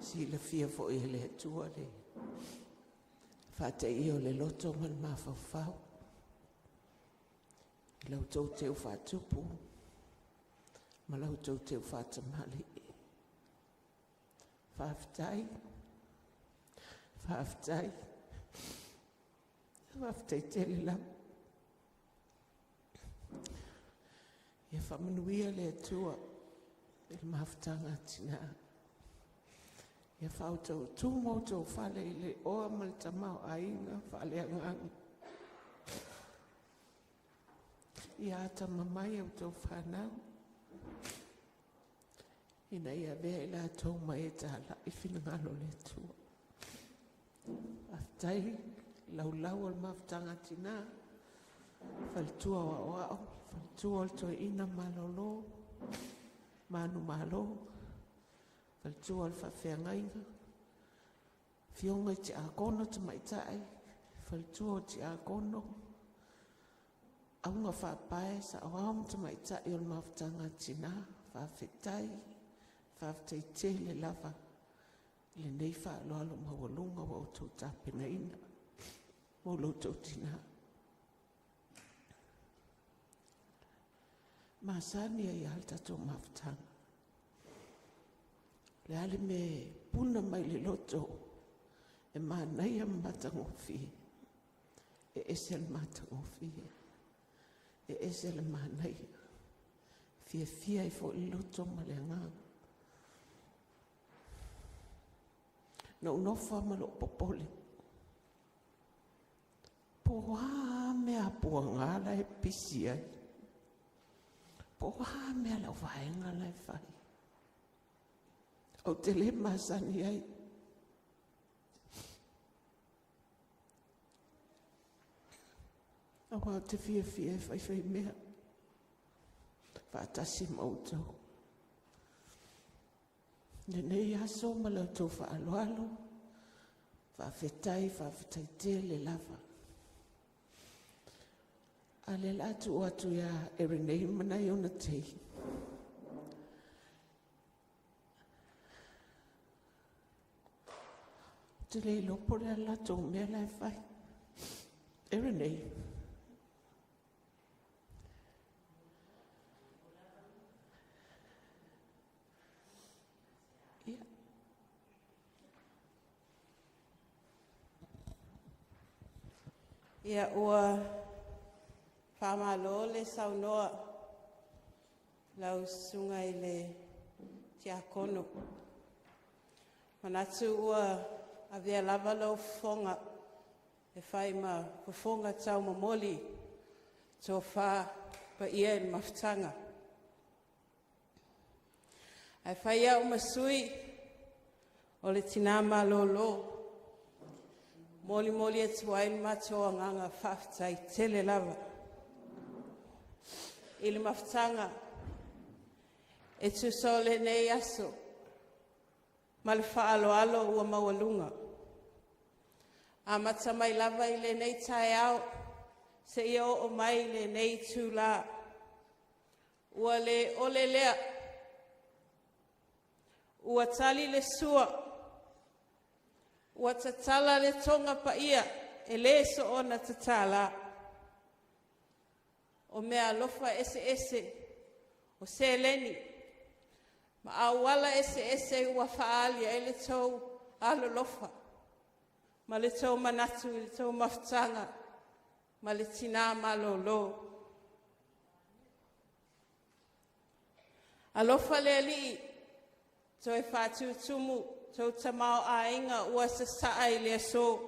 Silafia foi e le Atua le faateia o le loto ma le mafaufau i la outou teu faatupu ma la outou teu faatamalii. Faafetai, faafetai, faafetai tele lava. Ia faamanuia le Atua i le mafutaga a tina. Ia faautautumu outou fale i le oa ma le tamaoaiga faaleagaga. Ia atamamai a outou fanau ina ia avea i latou ma e talai finagalo o le Atua. Faafetai le laulau o le mafutaga a tina, faletua o aoao, faletua o le toeaina malolo, manumalo, faletua o le faafeagaiga, afioga i tiakono tamaitai, faletua o tiakono, augafaapae, saoao ma tamaitai o le mafutaga a tina, faafetai, faafetai tele lava i lenei faaaloalo maualuga ua outou tapenaina mo lo outou tina. E masani ai lava le tatou mafutaga. O le a le mea e puna mai le loto e manaia ma matagofie, e ese le matagofie, e ese le manaia, e fiafia ai foi le loto ma le agaga. Na ou nofo lava ma lou popole, po o a mea a puaga la e pisi ai, po o a mea a le au vaega la e fai. Ou te le masani ai. Aua ou te fiafia e faifai mea faatasi ma outou. Lenei aso ma la outou faaaloalo, faafetai, faafetai tele lava. A o lea o le a tuu atu ia Erinei ma nai ona tei. Ou te le iloa po o le a le latou mea la e fai. Erinei. Ia. Ia ua faamalo le saunoa lau Susuga i le Tiakono. Manatu ua avea lava lou fofoga e fai ma fofoga taumomoli tofa paia i le mafutaga. Ae fai au ma sui o le tina malolo, molimoli atu ai le matou agaga faafetai tele lava i le mafutaga e tusa o lenei aso ma le faaaloalo ua maualuga. Amata mai lava i lenei taeao seia oo mai i lenei itula, ua le ole lea, ua tali le sua, ua tatala le toga paia e le soona tatala. O meaalofa eseese, o seleni ma auala eseese ua faaali ai le tou alolofa ma le tou manatu i le tou mafutaga ma le tina malolo. Alofa le Alii toe faatutumu tou tamaoaiga ua sasaa i le aso.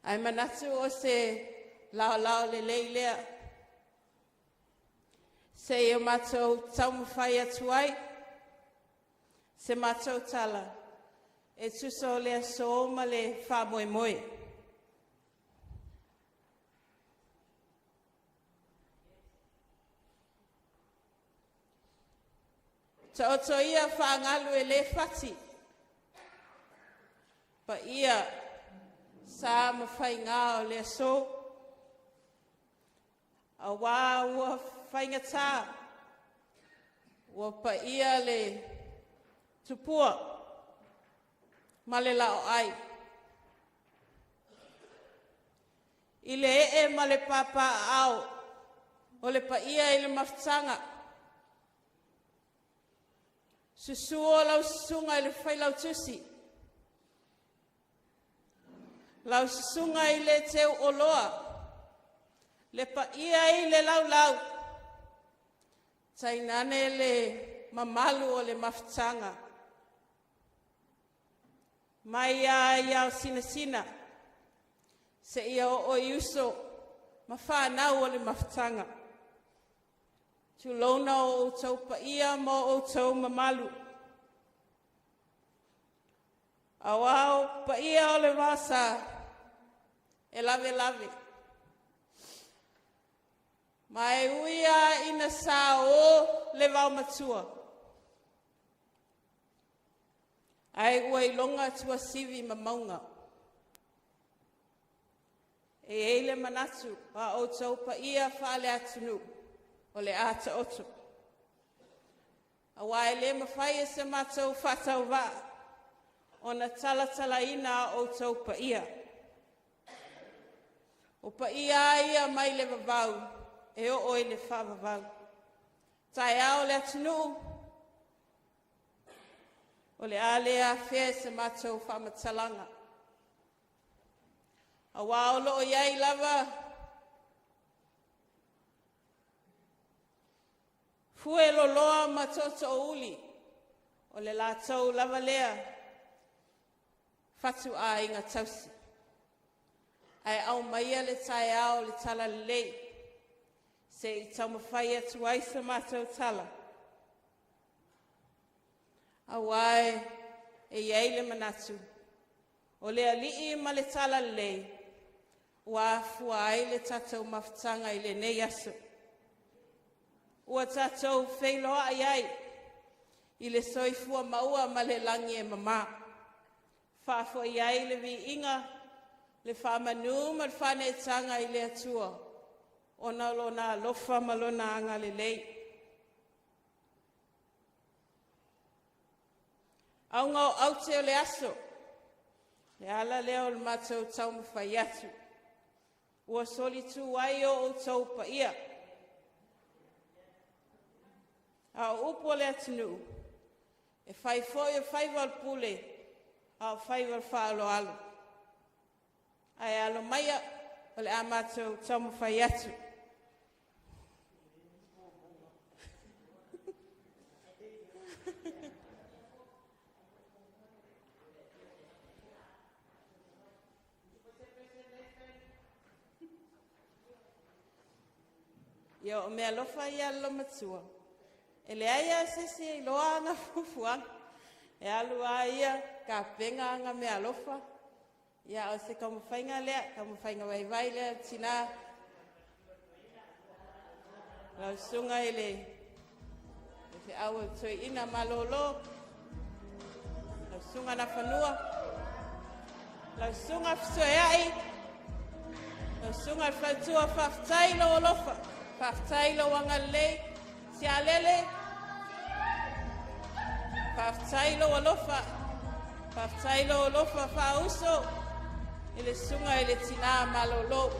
Ae manatu o se laolao lelei lea seia matou taumafai atu ai se matou tala e tusa o le aso ma le faamoemoe. Taoto ia faagalu e le fati. Paia sa ma faigā o le aso, auā ua faigata, ua paia le tupua ma le laoai i le ee ma le papaaao o le paia i le mafutaga. Susu o lau susuga i le Failautusi, lau susuga i le Teuoloa, le paia i le laulau, tainane le mamalu o le mafutaga. Mai lava i ao sinasina seia oo i uso ma fanau o le mafutaga. Tulouna o outou paia ma o outou mamalu. Auā o paia o le vasa e lavelave. Ma e ui lava ina sao le vaomatua, ae ua iloga tuasivi ma mauga. E i ai le manatu a outou paia faale-atunuu o le a taoto. Aua e le mafai e se matou faatauvaa ona talatalaina a outou paia. O paia lava ia mai le vavau e oo i le faavavau. Taeao le atunuu, o le a le afea e se matou faamatalaga. Auā o lo o i ai lava fue loloa ma tootoouli, o le latou lava lea fatuaiga tausi. Ae aumaia le taeao o le talalelei se i taumafai atu ai se matou tala. Auā e i ai le manatu, o le alii ma le talalelei ua afua ai le tatou mafutaga i lenei aso. Ua tatou feiloai ai i le soifua maua ma le lagi e mama. Faafoi ai le viiga, le faamanu ma le faaneetaga i le Atua ona o lona alofa ma lona agalelei. Auga o aute o le aso, le ala lea o le matou taumafai atu, ua solitu ai o outou paia. A o upu o le atunuu, e fai foi o faiva o le pule, a o faiva o le faaaloalo. Ae alo maia, o le a matou taumafai atu. Ia o meaalofa ia a le olomatua, e leai lava se isi e iloa ana fuafuaga. E alu lava ia tapena ana meaalofa. Ia a o se taumafaiga lea, taumafaiga vaivai lea a le tina. Lau susuga i le feau a le toeaina malolo, lau susuga Nafanua, lau susuga Fesoeai, lau susuga i le faletua, faafetai i lou alofa, faafetai i lou agalelei. Sialele, faafetai i lou alofa, faafetai i lou alofa faauso i le susuga i le tina malolo.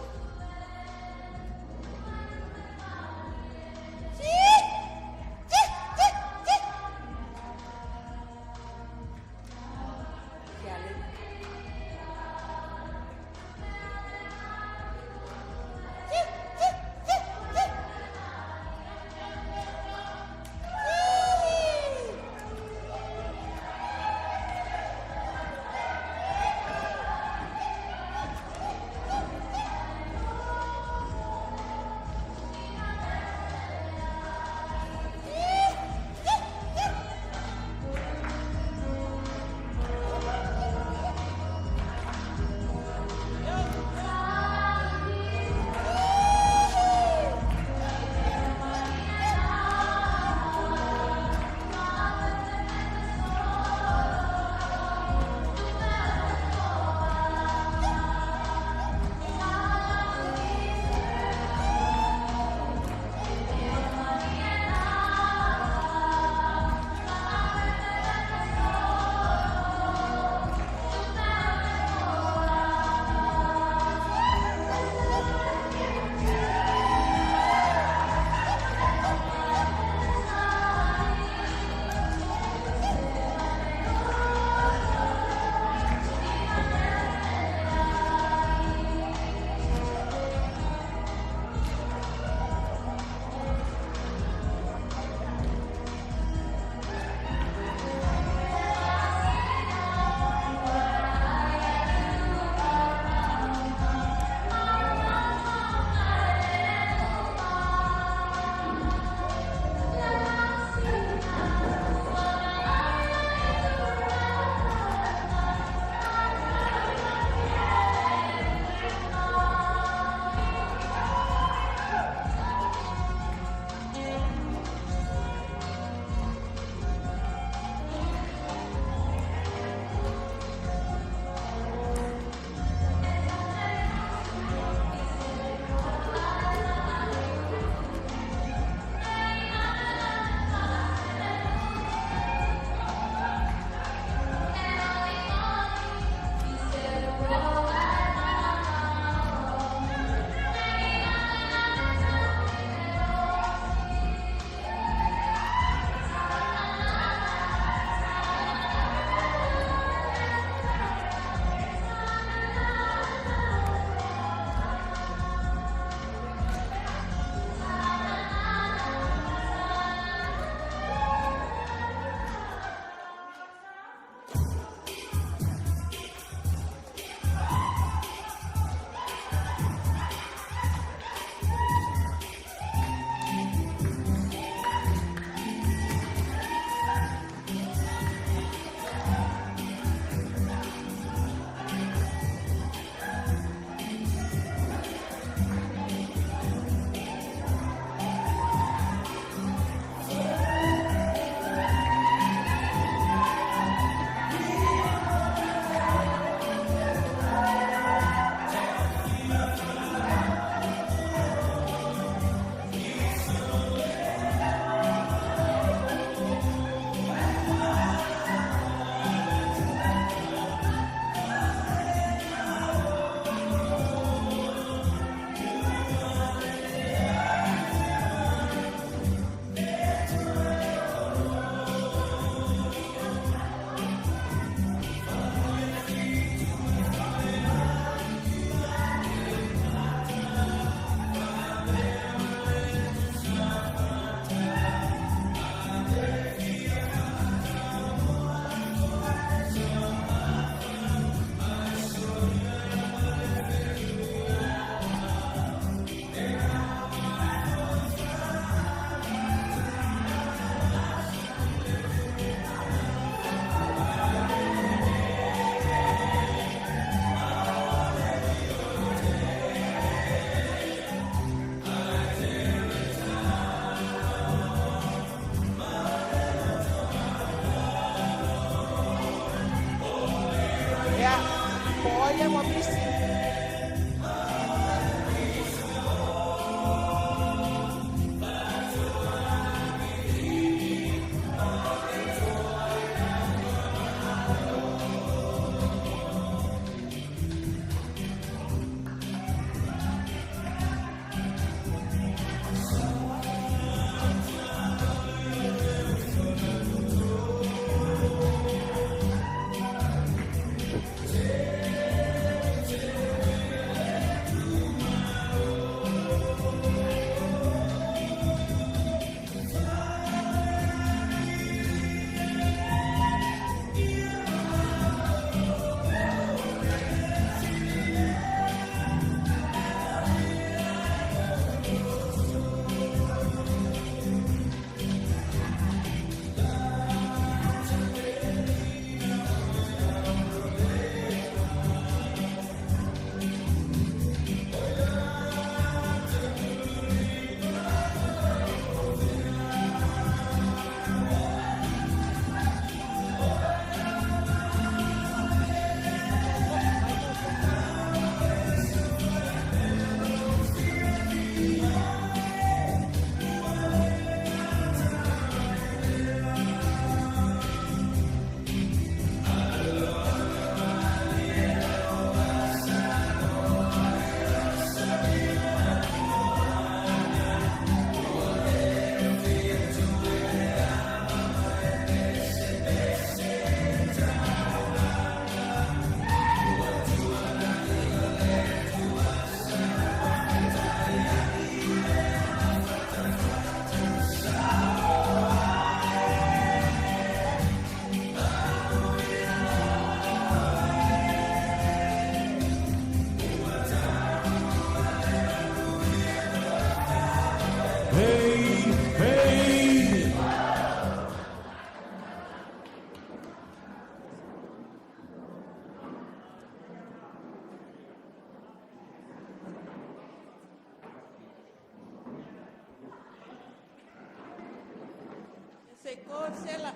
Go Sela.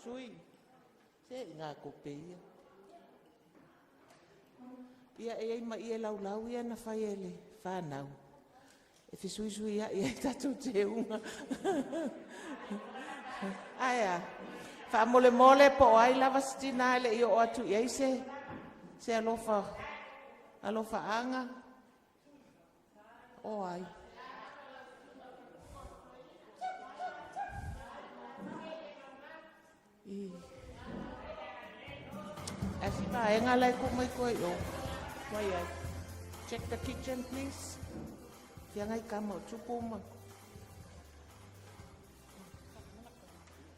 Sui, se i ngā kope ia. Ia e i ai ma ie laulau ia na fai e le whānau. E fesuisui ai ai tatou teuga. Ae a? Faamolemole po o ai lava se tina e le i oo atu i ai se alofa alofaaga. O ai? I. Ae si vaega la e tuu mai tua i o. Mai ai. Check the kitchen, please. Fia ngai kama o tupu ma.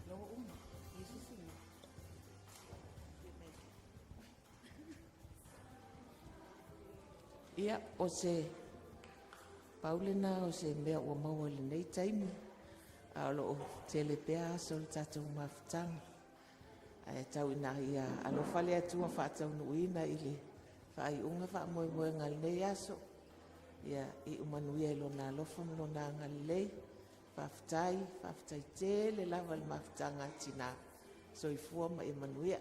Loa uma. I se Ia, o se pau lena o se mea ua maua i lenei taimi, a o lo o tele pea aso o le tatou mafutaga. Ae tau ina ia alofa le Atua faataunuuina i le faaiuga faamoemoega o lenei aso. Ia iu manuia i Lona alofa ma Lona agalelei. Faafetai, faafetai tele lava i le mafutaga a tina. Soifua ma ia manuia.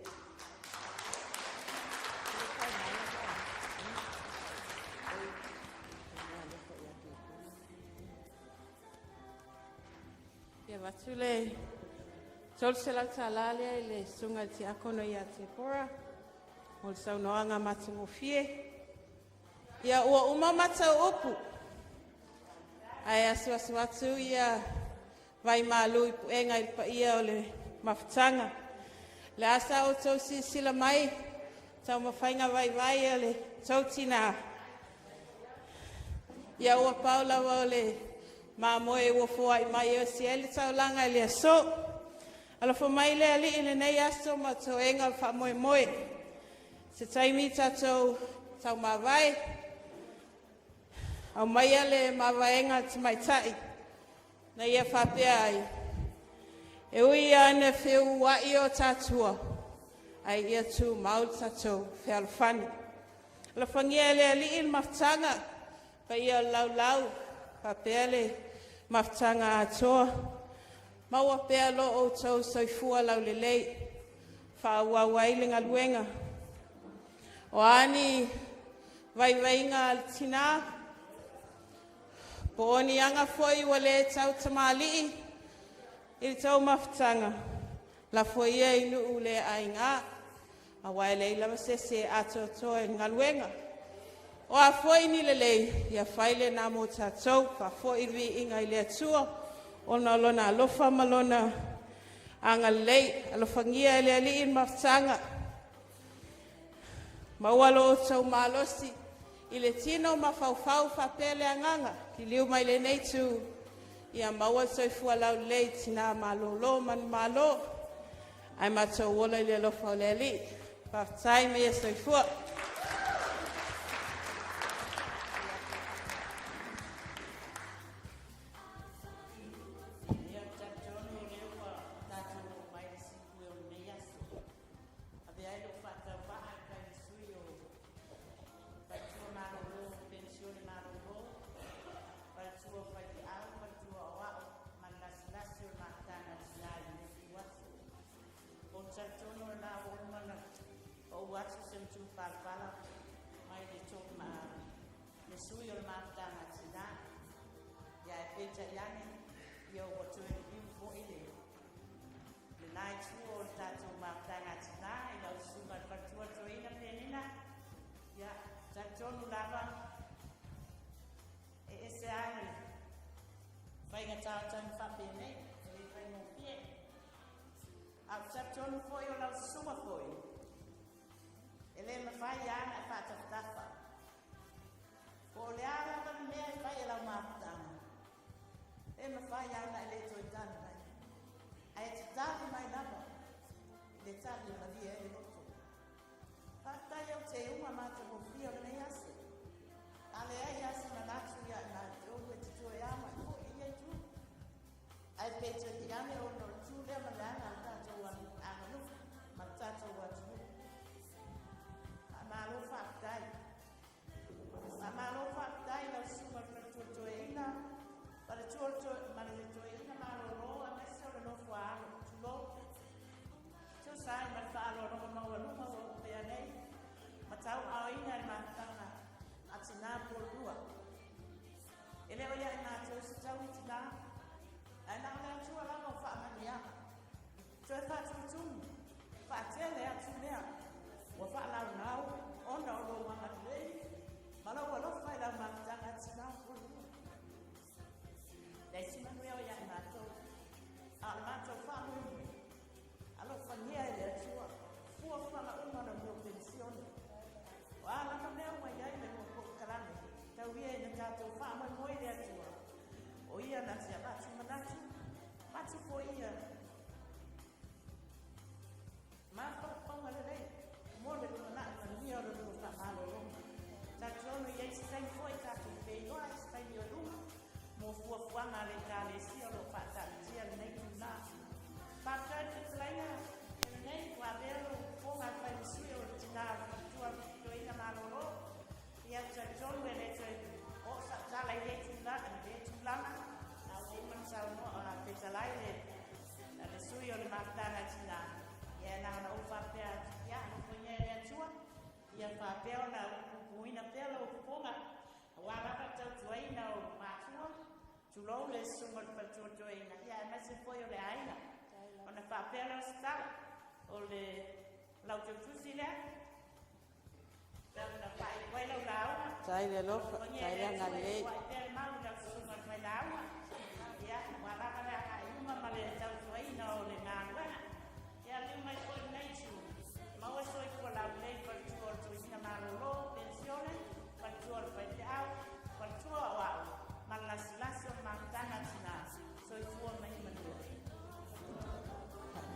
Ia avatu le $300 lea i le susuga i le Tiakono ia Tepora mo le saunoaga matagofie. Ia ua uma matou upu, ae asuasu atu ia vai malu i puega i le paia o le mafutaga. Le a sa outou silasila mai taumafaiga vaivai a le tou tinā. Ia ua pau lava o le mamoe ua foai mai e osi ai le taulaga i le aso. Alofa mai le Alii i lenei aso ma toega o le faamoemoe. Se taimi tatou taumavae, aumaia le mavaega a le tamaitai na ia faapea ai, e ui lava ina feuuai o tatua, ae ia tumau le tatou fealofani. Alofagia e le Alii le mafutaga, paia o le laulau, faapea le mafutaga atoa. Maua pea lo outou soifua laulelei, faaauau ai le galuega. O a ni vaivaiga a le tinā, po o ni aga foi ua le tautamalii i le tou mafutaga, lafo ia i nuu le aigā, aua e leai lava se isi e atoatoa i le galuega. O a foi ni lelei, ia fai lena mo tatou, faafoi le viiga i le Atua, ona o Lona alofa ma Lona agalelei. Alofagia e le Alii le mafutaga, maua lo outou malosi i le tino mafaufau faapea le agaga, liliu mai lenei itu, ia maua le soifua laulelei i tina malolo manumalo, ae matou ola i le alofa o le Alii. Faafetai ma ia soifua. Ia, ou te talitonu o lea ua tatou oo mai i le sipue o lenei aso. Avea ai lou faatauvaa e fai ma sui o Faletua Malolo, Penisione Malolo, Faletua o Faifeau, Faletua Aoao ma le lasilasi o le mafutaga a tina i lenei ituaso. Ou te talitonu o lena ua uma ona pau atu se matupalapala mai le to ma le sui o le mafutaga a tina. Ia ae peitai ane, ia ua toe liliu foi le lena itu o le tatou mafutaga a tina i lau susuga i le faletua Toeaina Penina. Ia, talitonu lava e ese lava le faigata o taimi faapenei, e le faigofie. Ae ou te talitonu foi o lau susuga foi, e le mafai lava ona e faatafatafa. Po o le a lava le mea e fai e lau mafutaga, e mafai lava ona e le toe tali mai. Ae te tali mai lava i le tali e malie ai le loto. Faafetai au teuga matagofie o lenei aso. A leai lava se manatu ia i matou e te toe agai foi i ia itu. Ae peitai ane ona o le tu lea ma le aga a le tatou aganuu ma le tatou atunuu. Faamalo faafetai. Faamalo faafetai i lau susuga i le faletua toeaina. O ia na te avatu manatu, avatu foi ia mafaufauga lelei mo le lumanai manuia o le lua faamalologa. Talitonu e i ai se taimi foi tatou feiloai i se taimi o i luma mo fuafuaga a le Ekalesia o lo o faataatitia i lenei itula. Faafetai i le fetalaiga lenei ua avea lou fofoga e fai ma sui o le tina o le faletua o le Toeaina malolo. Ia, ou te talitonu e le toe oo sau tala i lenei tulaga, a ua uma ona saunoa fetalai le sui o le Mafutaga a Tina. Ia na ona ou faapea atu, ia alofagia e le Atua ia faapea ona puipuina pea lou fofoga aua lava le tautuaina o matua, tulou le susuga o le faletua toeaina, ia aemaise foi o le aiga. Ona faapea lea o se tala, o le lauteutusi lea, tau ina faaiu ai lau lauga. Tai le alofa, Alofagia tai e le le Atua e agalelei. foai pea le mau i lau susuga i le failauga. Ia, ua lava le agai i luma ma le tautuaina o le galuega. Ia, liu mai foi lenei itu, maua soifua laulelei i le faletua o le toeaina malolo, penisione, faletua o le faifeau, faletua o au, ma le lasilasi o le mafutaga a tina. Soifua ma ia manuia.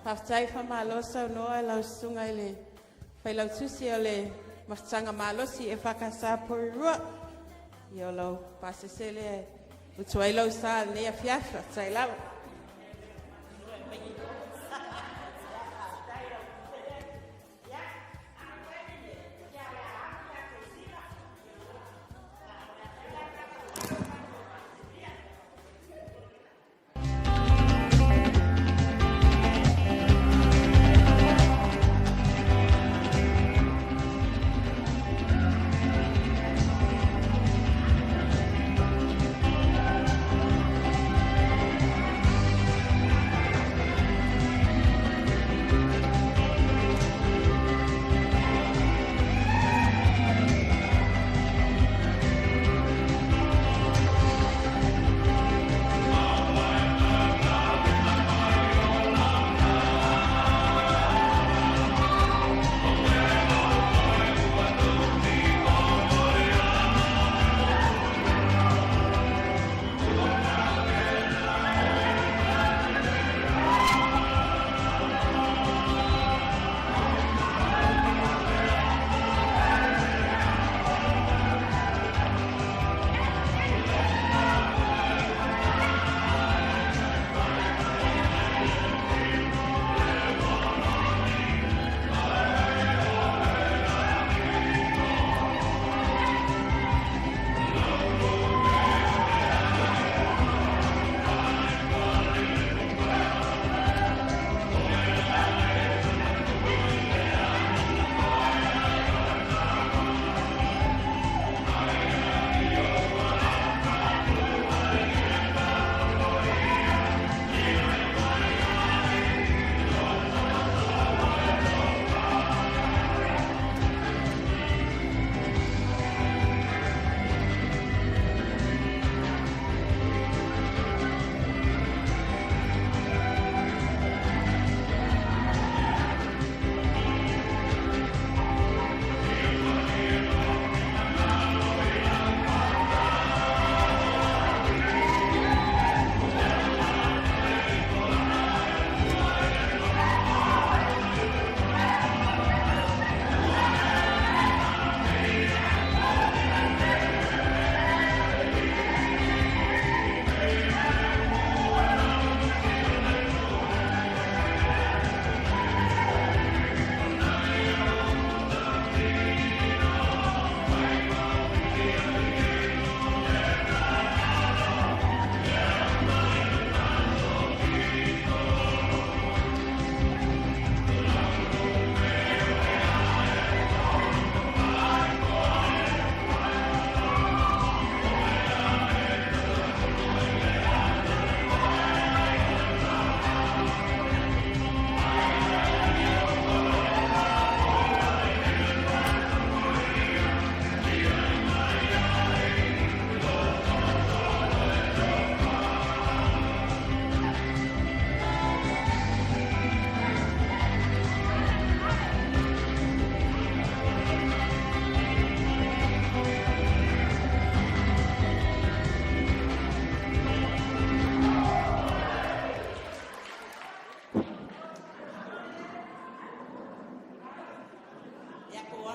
Faafetai faamalo saunoa lau susuga i le failautusi o le Mafutaga Malosi EFKS Porirua. Ia o lau pasese lea e utu ai lau sa i lenei afiafi. Faafetai lava.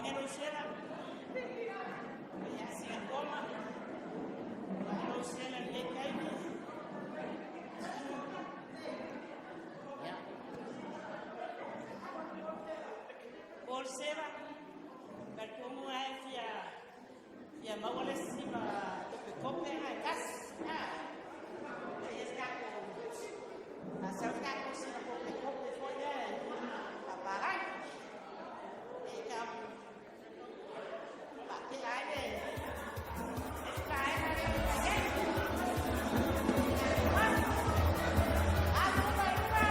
Age lou sela. Ia Singapore. Ua lou sela i lenei taimi. Ia. Paul Seva, talitonu lava e fia fia maua le isi ma kopekope ae tasi. Ah. Ia se tatou a sau tatou sina kopekope foi lea e faapalagi. E tau faatea ai le le vaega lea ua fai ai. Alu uma i luma.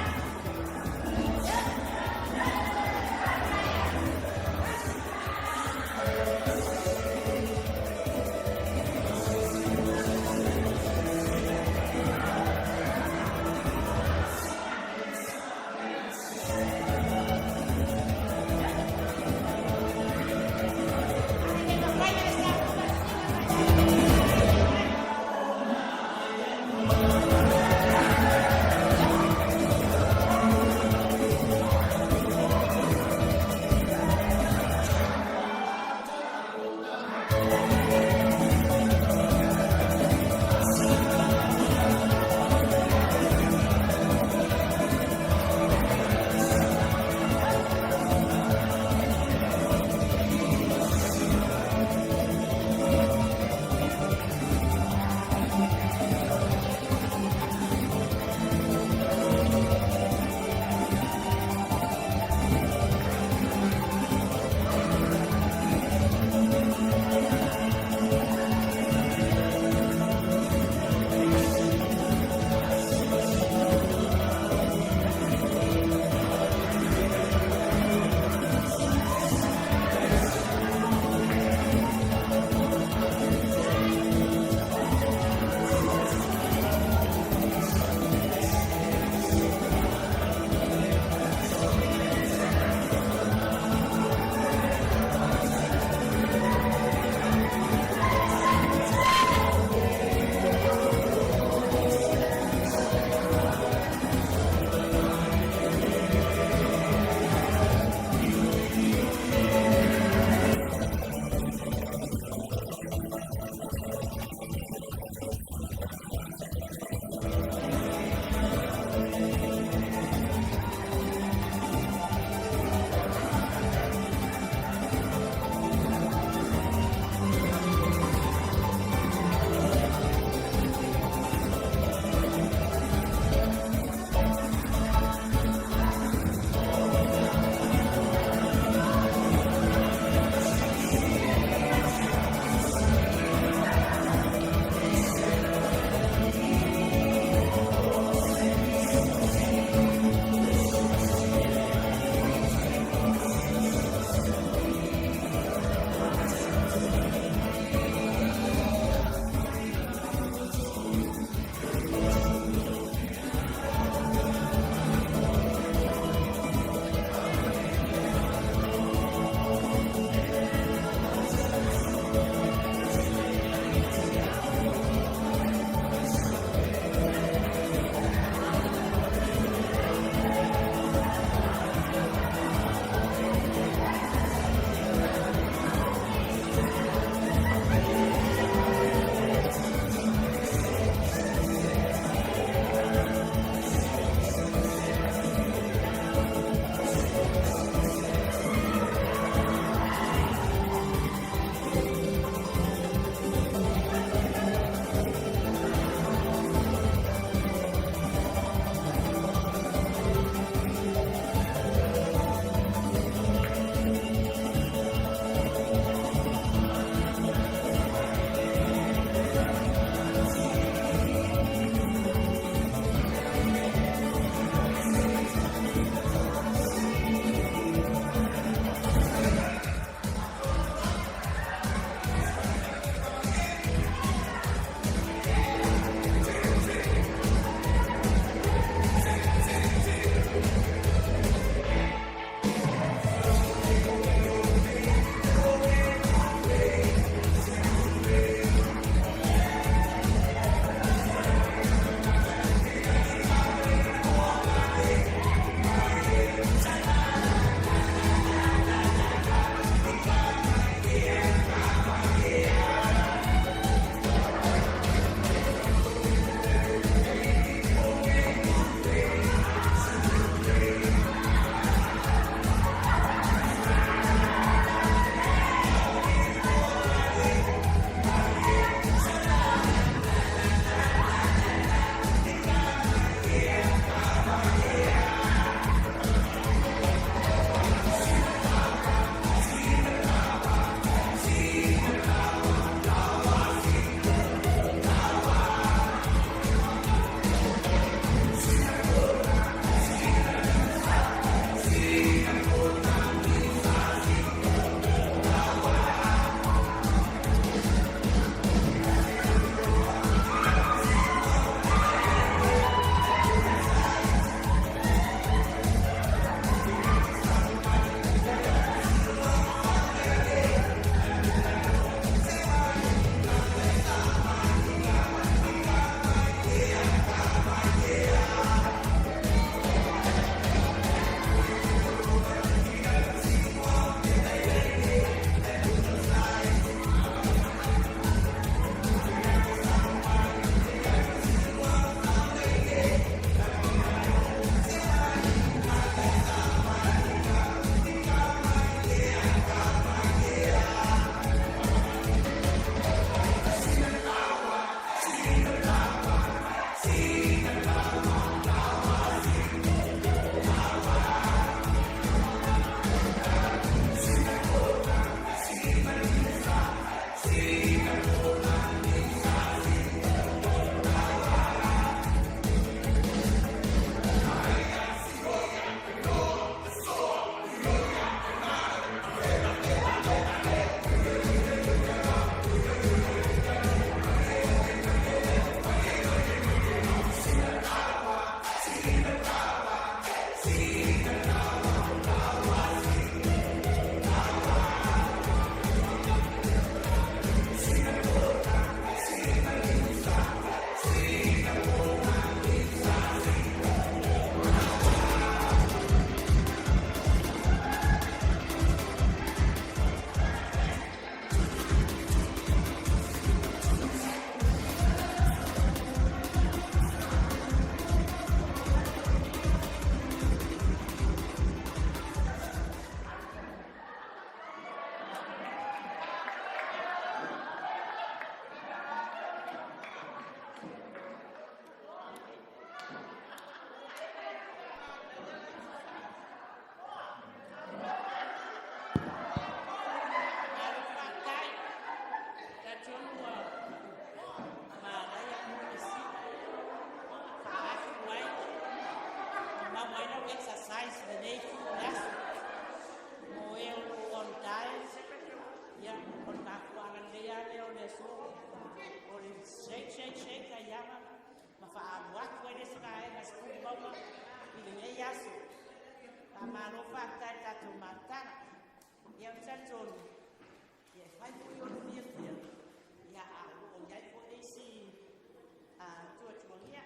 Faamalo faafetai i le tatou mafutaga. Ia ou te talitonu, ia e fai foi o le fiafia, ia a o lo o i ai foi le isi tuatuagia.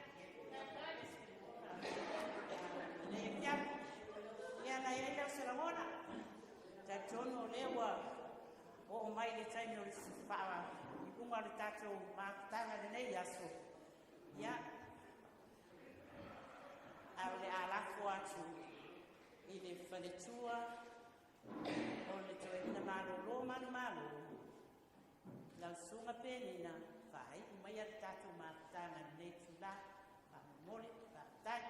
Ia afiafi. Ia na i ai lea o se lagona. Talitonu o lea ua oo mai le taimi o le faaiuga o le tatou mafutaga i lenei aso. Ia, ae o le a lafo atu i le faletua o le toeaina malolo manumalo, lau Susuga Penina, faaiu maia le tatou mafutaga i lenei itula. Faamolemole, faafetai.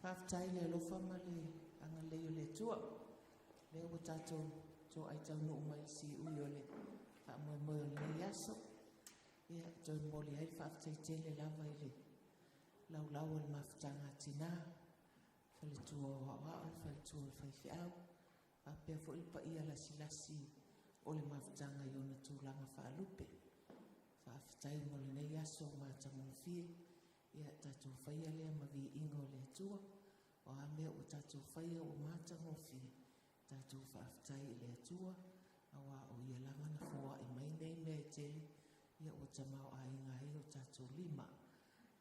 Faafetai i le alofa ma le agalelei o le Atua. Lea ua tatou toai taunuu mai i le siui o le faamoemoe o lenei aso. Ia, toe momoli ai le faafetai tele lava i le laulau o le mafutaga a tina, faletua o aoao, faletua o le faifeau, faapea foi le paia lasilasi o le mafutaga i ona tulaga faalupe. Faafetai mo lenei aso matagofie. Ia tatou faia lea ma viiga o le Atua. O a mea ua tatou faia ua matagofie, tatou faafetai i le Atua, aua o Ia lava na foai mai nei mea e tele, ia ua tamaoaiga ai o tatou lima.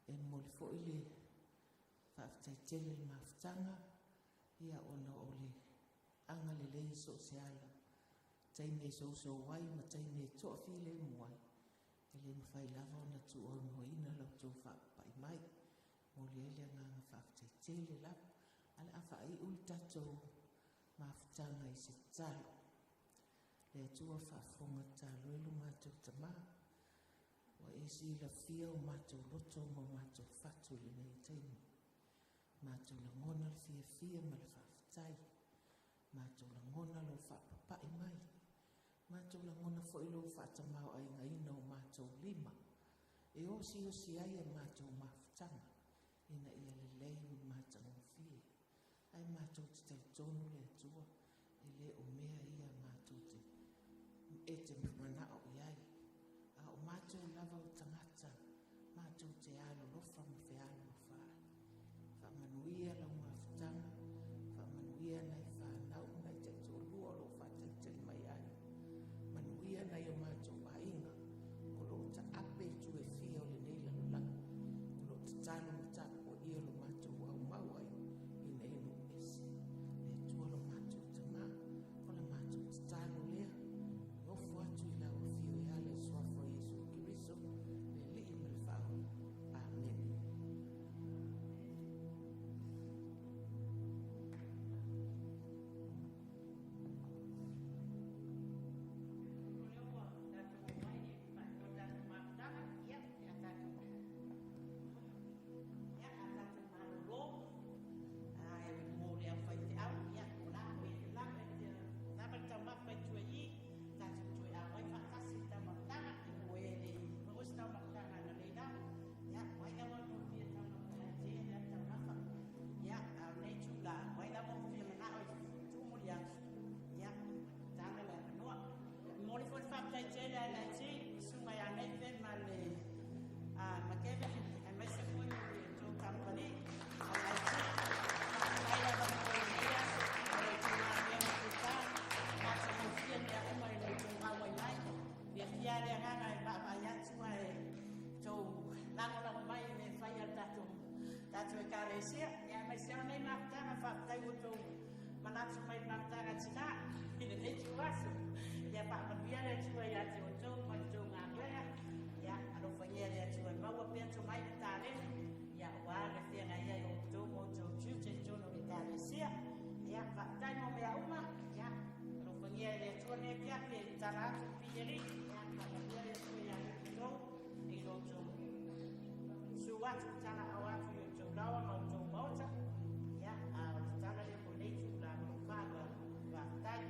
E momoli foi le faafetai tele i le mafutaga, ia ona o le agalelei i so o se ala, taimi e sousou ai ma taimi e toafilemu ai, e le mafai lava ona tuuaunoaina la outou faapapai mai. E momoli ai le agaga faafetai tele lava. Ae o le a faaiu le tatou mafutaga i se tatalo. Le Atua faafofoga tatalo e lo matou Tama, ua e silafia o matou loto ma o matou fatu i lenei taimi. Matou lagona le fiafia ma le faafetai. Matou lagona lou faapapai mai. Matou lagona foi lou faatamaoaigaina o matou lima e osiosi ai a matou mafutaga ina ia lelei ma matagofie. Ae matou te talitonu le Atua e le o mea ia matou te e te manao i ai, a o matou lava o tagata matou te alolofa ma fealolofa ai. Faamanuia lau mafutaga, faamanuia nai fanau ma nai taitoalua o lo o faatalitali mai ai, manuia nai o matou aiga o lo o taape i itu e fia o lenei lalolagi, o lo o tatalo ma tapuaia lo matou aumau ai ina ia nuu ese. Le Atua lo matou Tama, o le matou tatalo lea, nofo atu i lau afio e ala i le suafa o Iesu Keriso, le Alii ma le Faaola. Amene. tatou Ekalesia, ia aemaise lava lenei mafutaga. Faafetai ua outou manatu mai i le mafutaga a tina i lenei ituaso. Ia faamanuia le Atua ia te outou ma le tou galuega. Ia alofagia e le Atua e maua pea tomai ma taleni, ia aua le feagai ai o outou ma outou tiute i totonu o le Ekalesia. Ia faafetai mo mea uma. Ia alofagia e le Atua lenei afiafi e tatala atu le Piialii. Ia faamanuia le Atua ia te outou i lo outou susu atu, talaaao atu i outou laoa ma outou maota. Ia, a o le tala lea mo lenei itula. Ma lou faaaloalo, faafetai.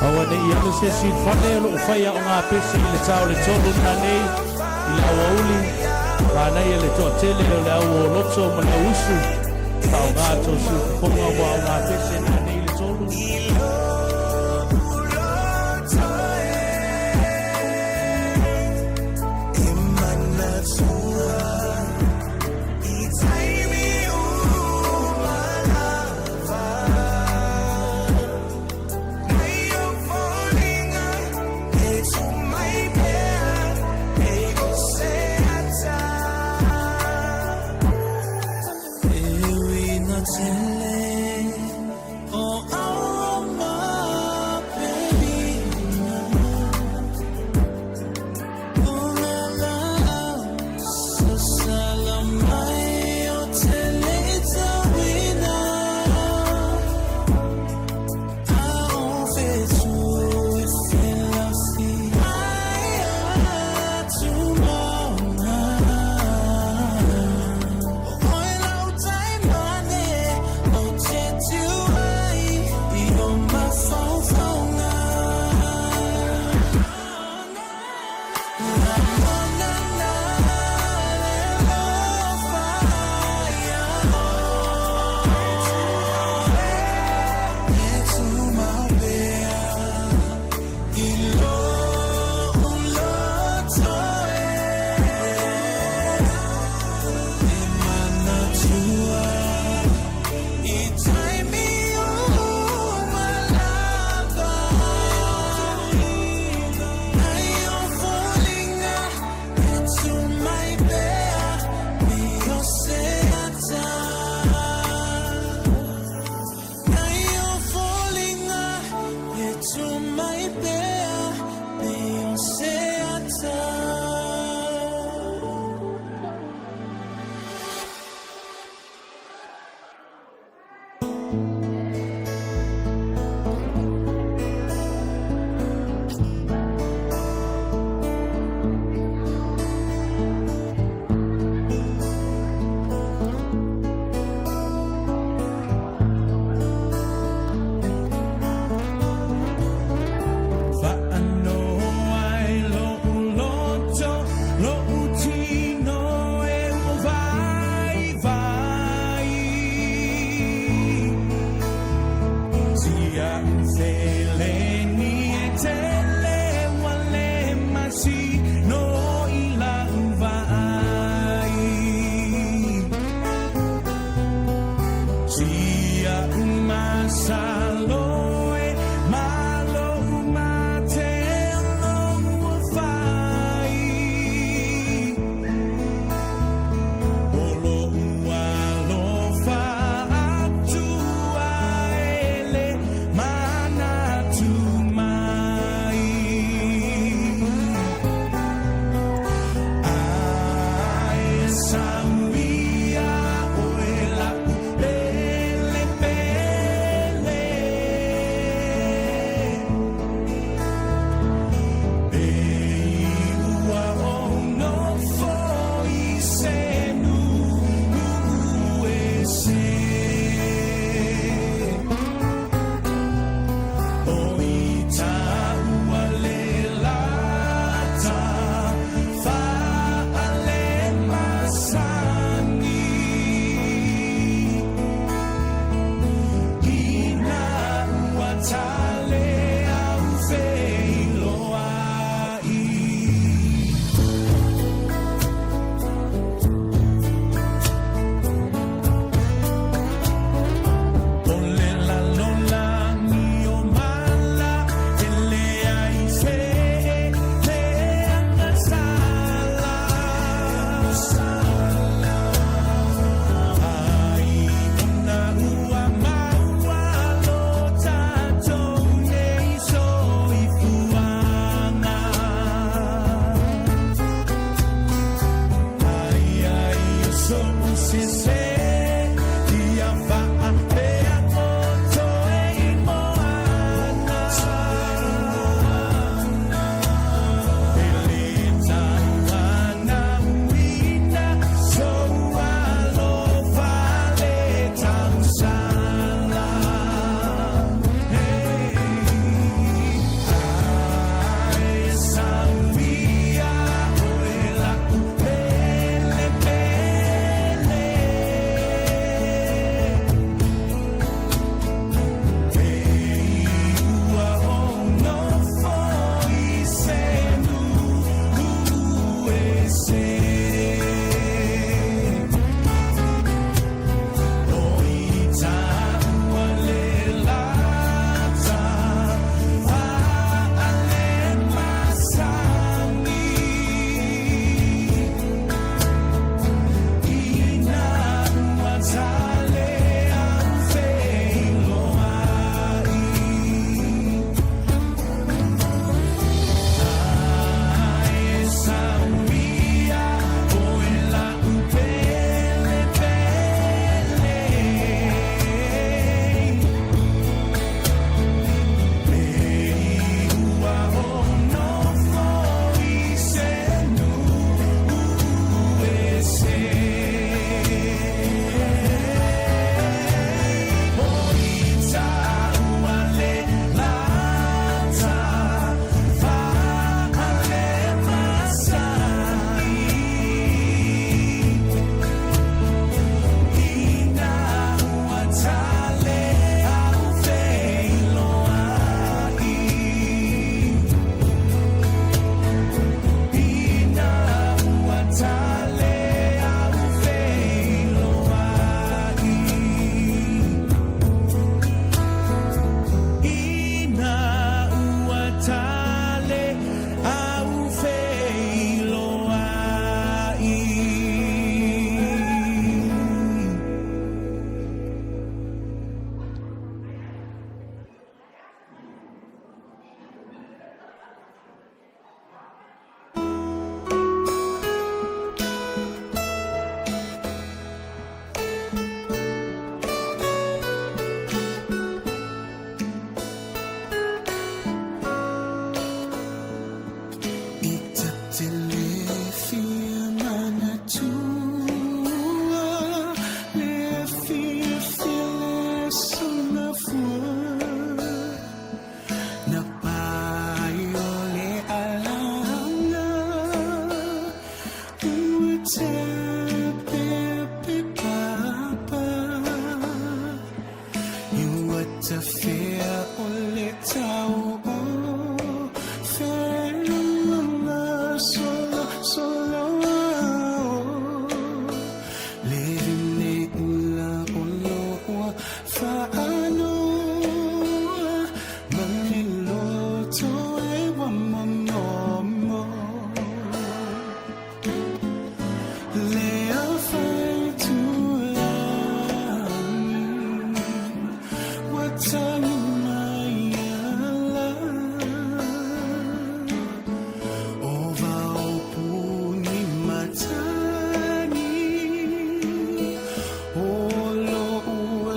Aua ne i alu se isi i le fale, o lo o fai aoga pese i le ta o le 3 nanei i le aoauli, manaia le toatele o le au oloto ma le au usu, faaaoga tou siufofoga ua aoga pese nanei i le 3.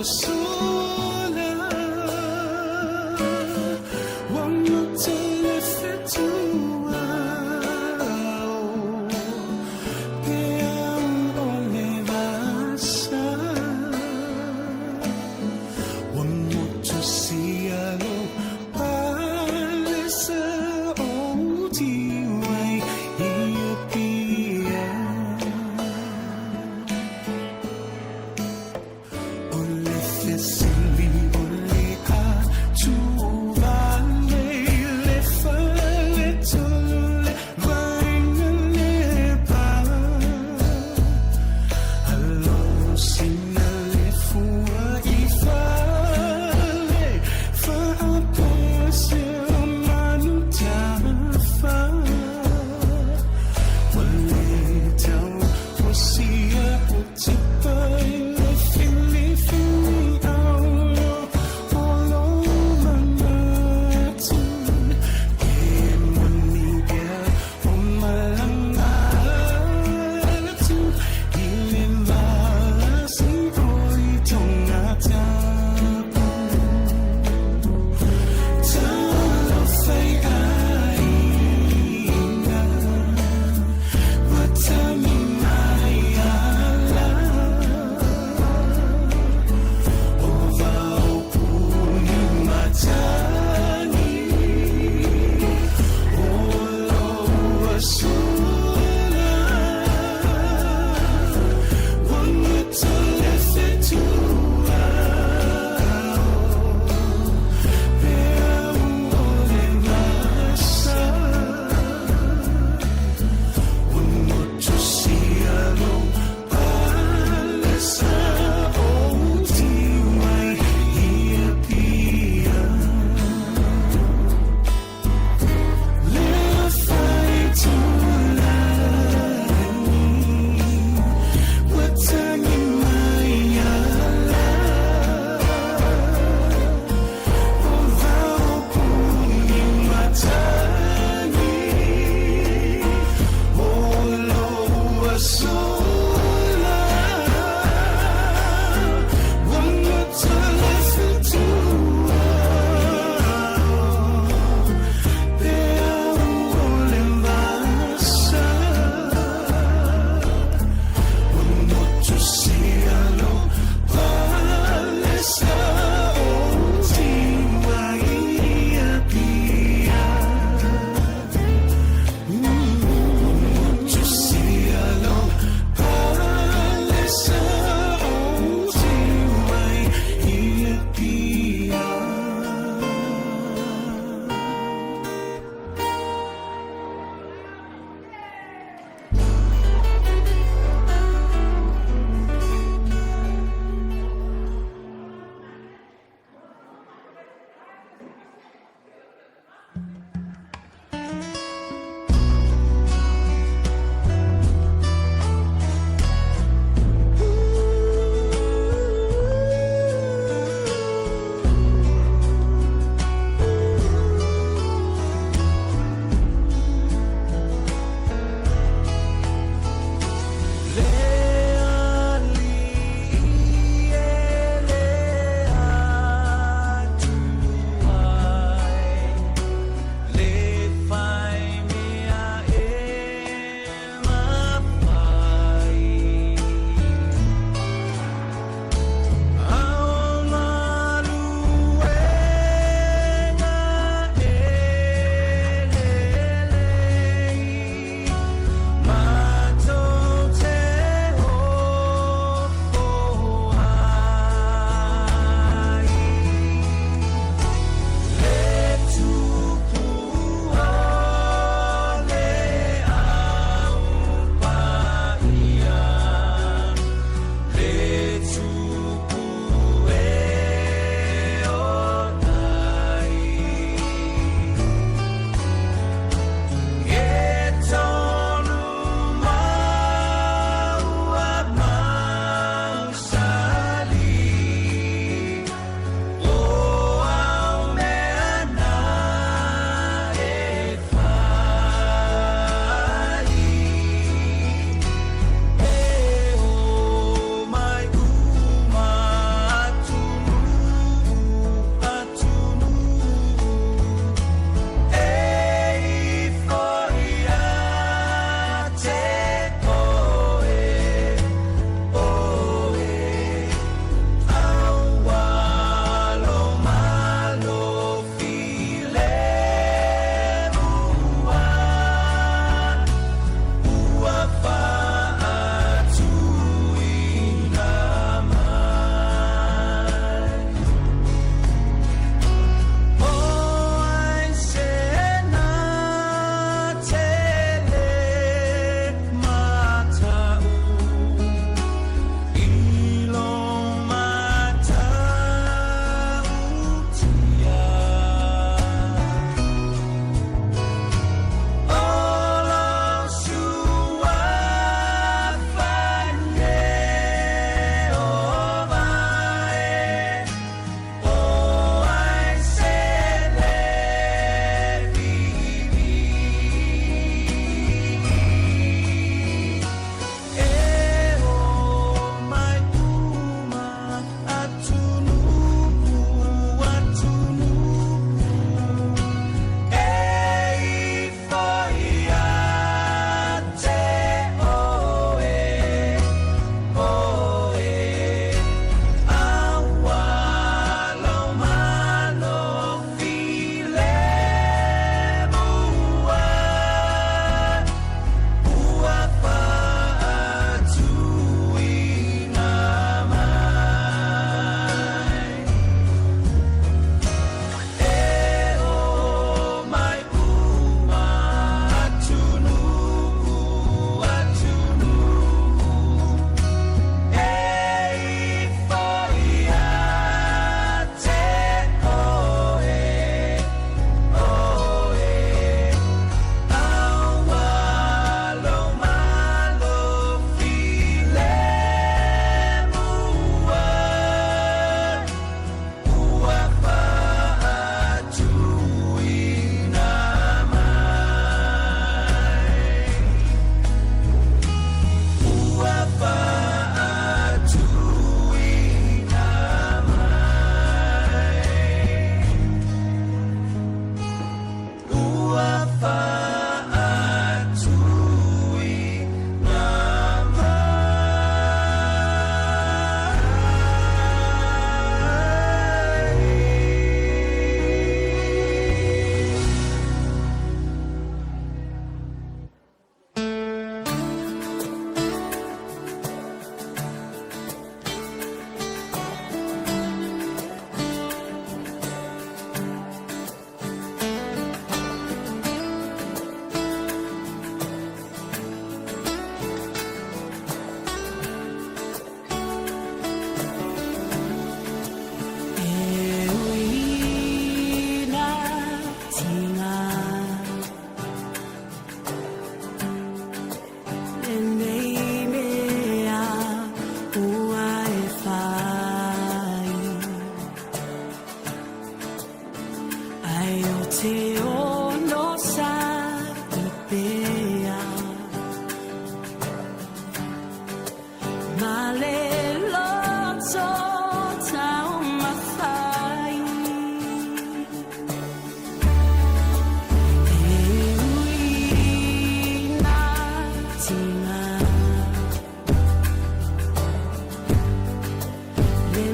Sola Ua gata le fetuao Peau o le vasa Ua motusia lou palesa o tiwai i Apia. O le.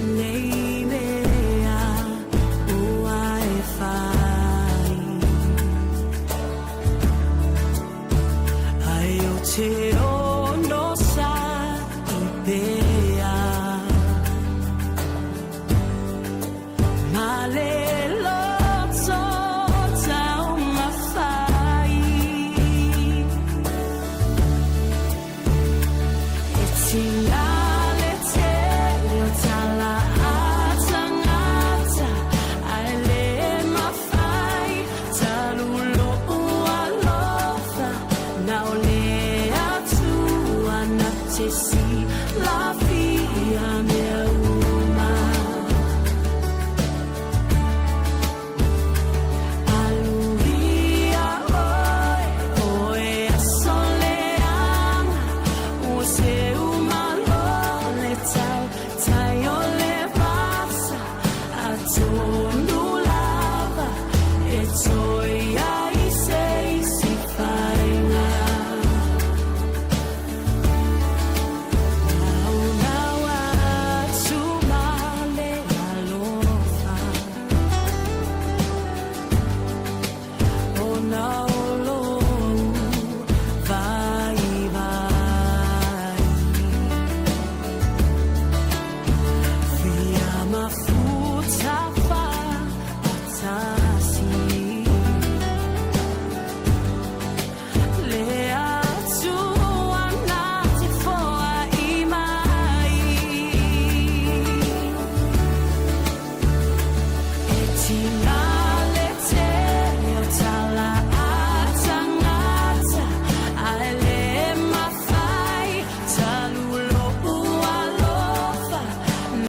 Lelei.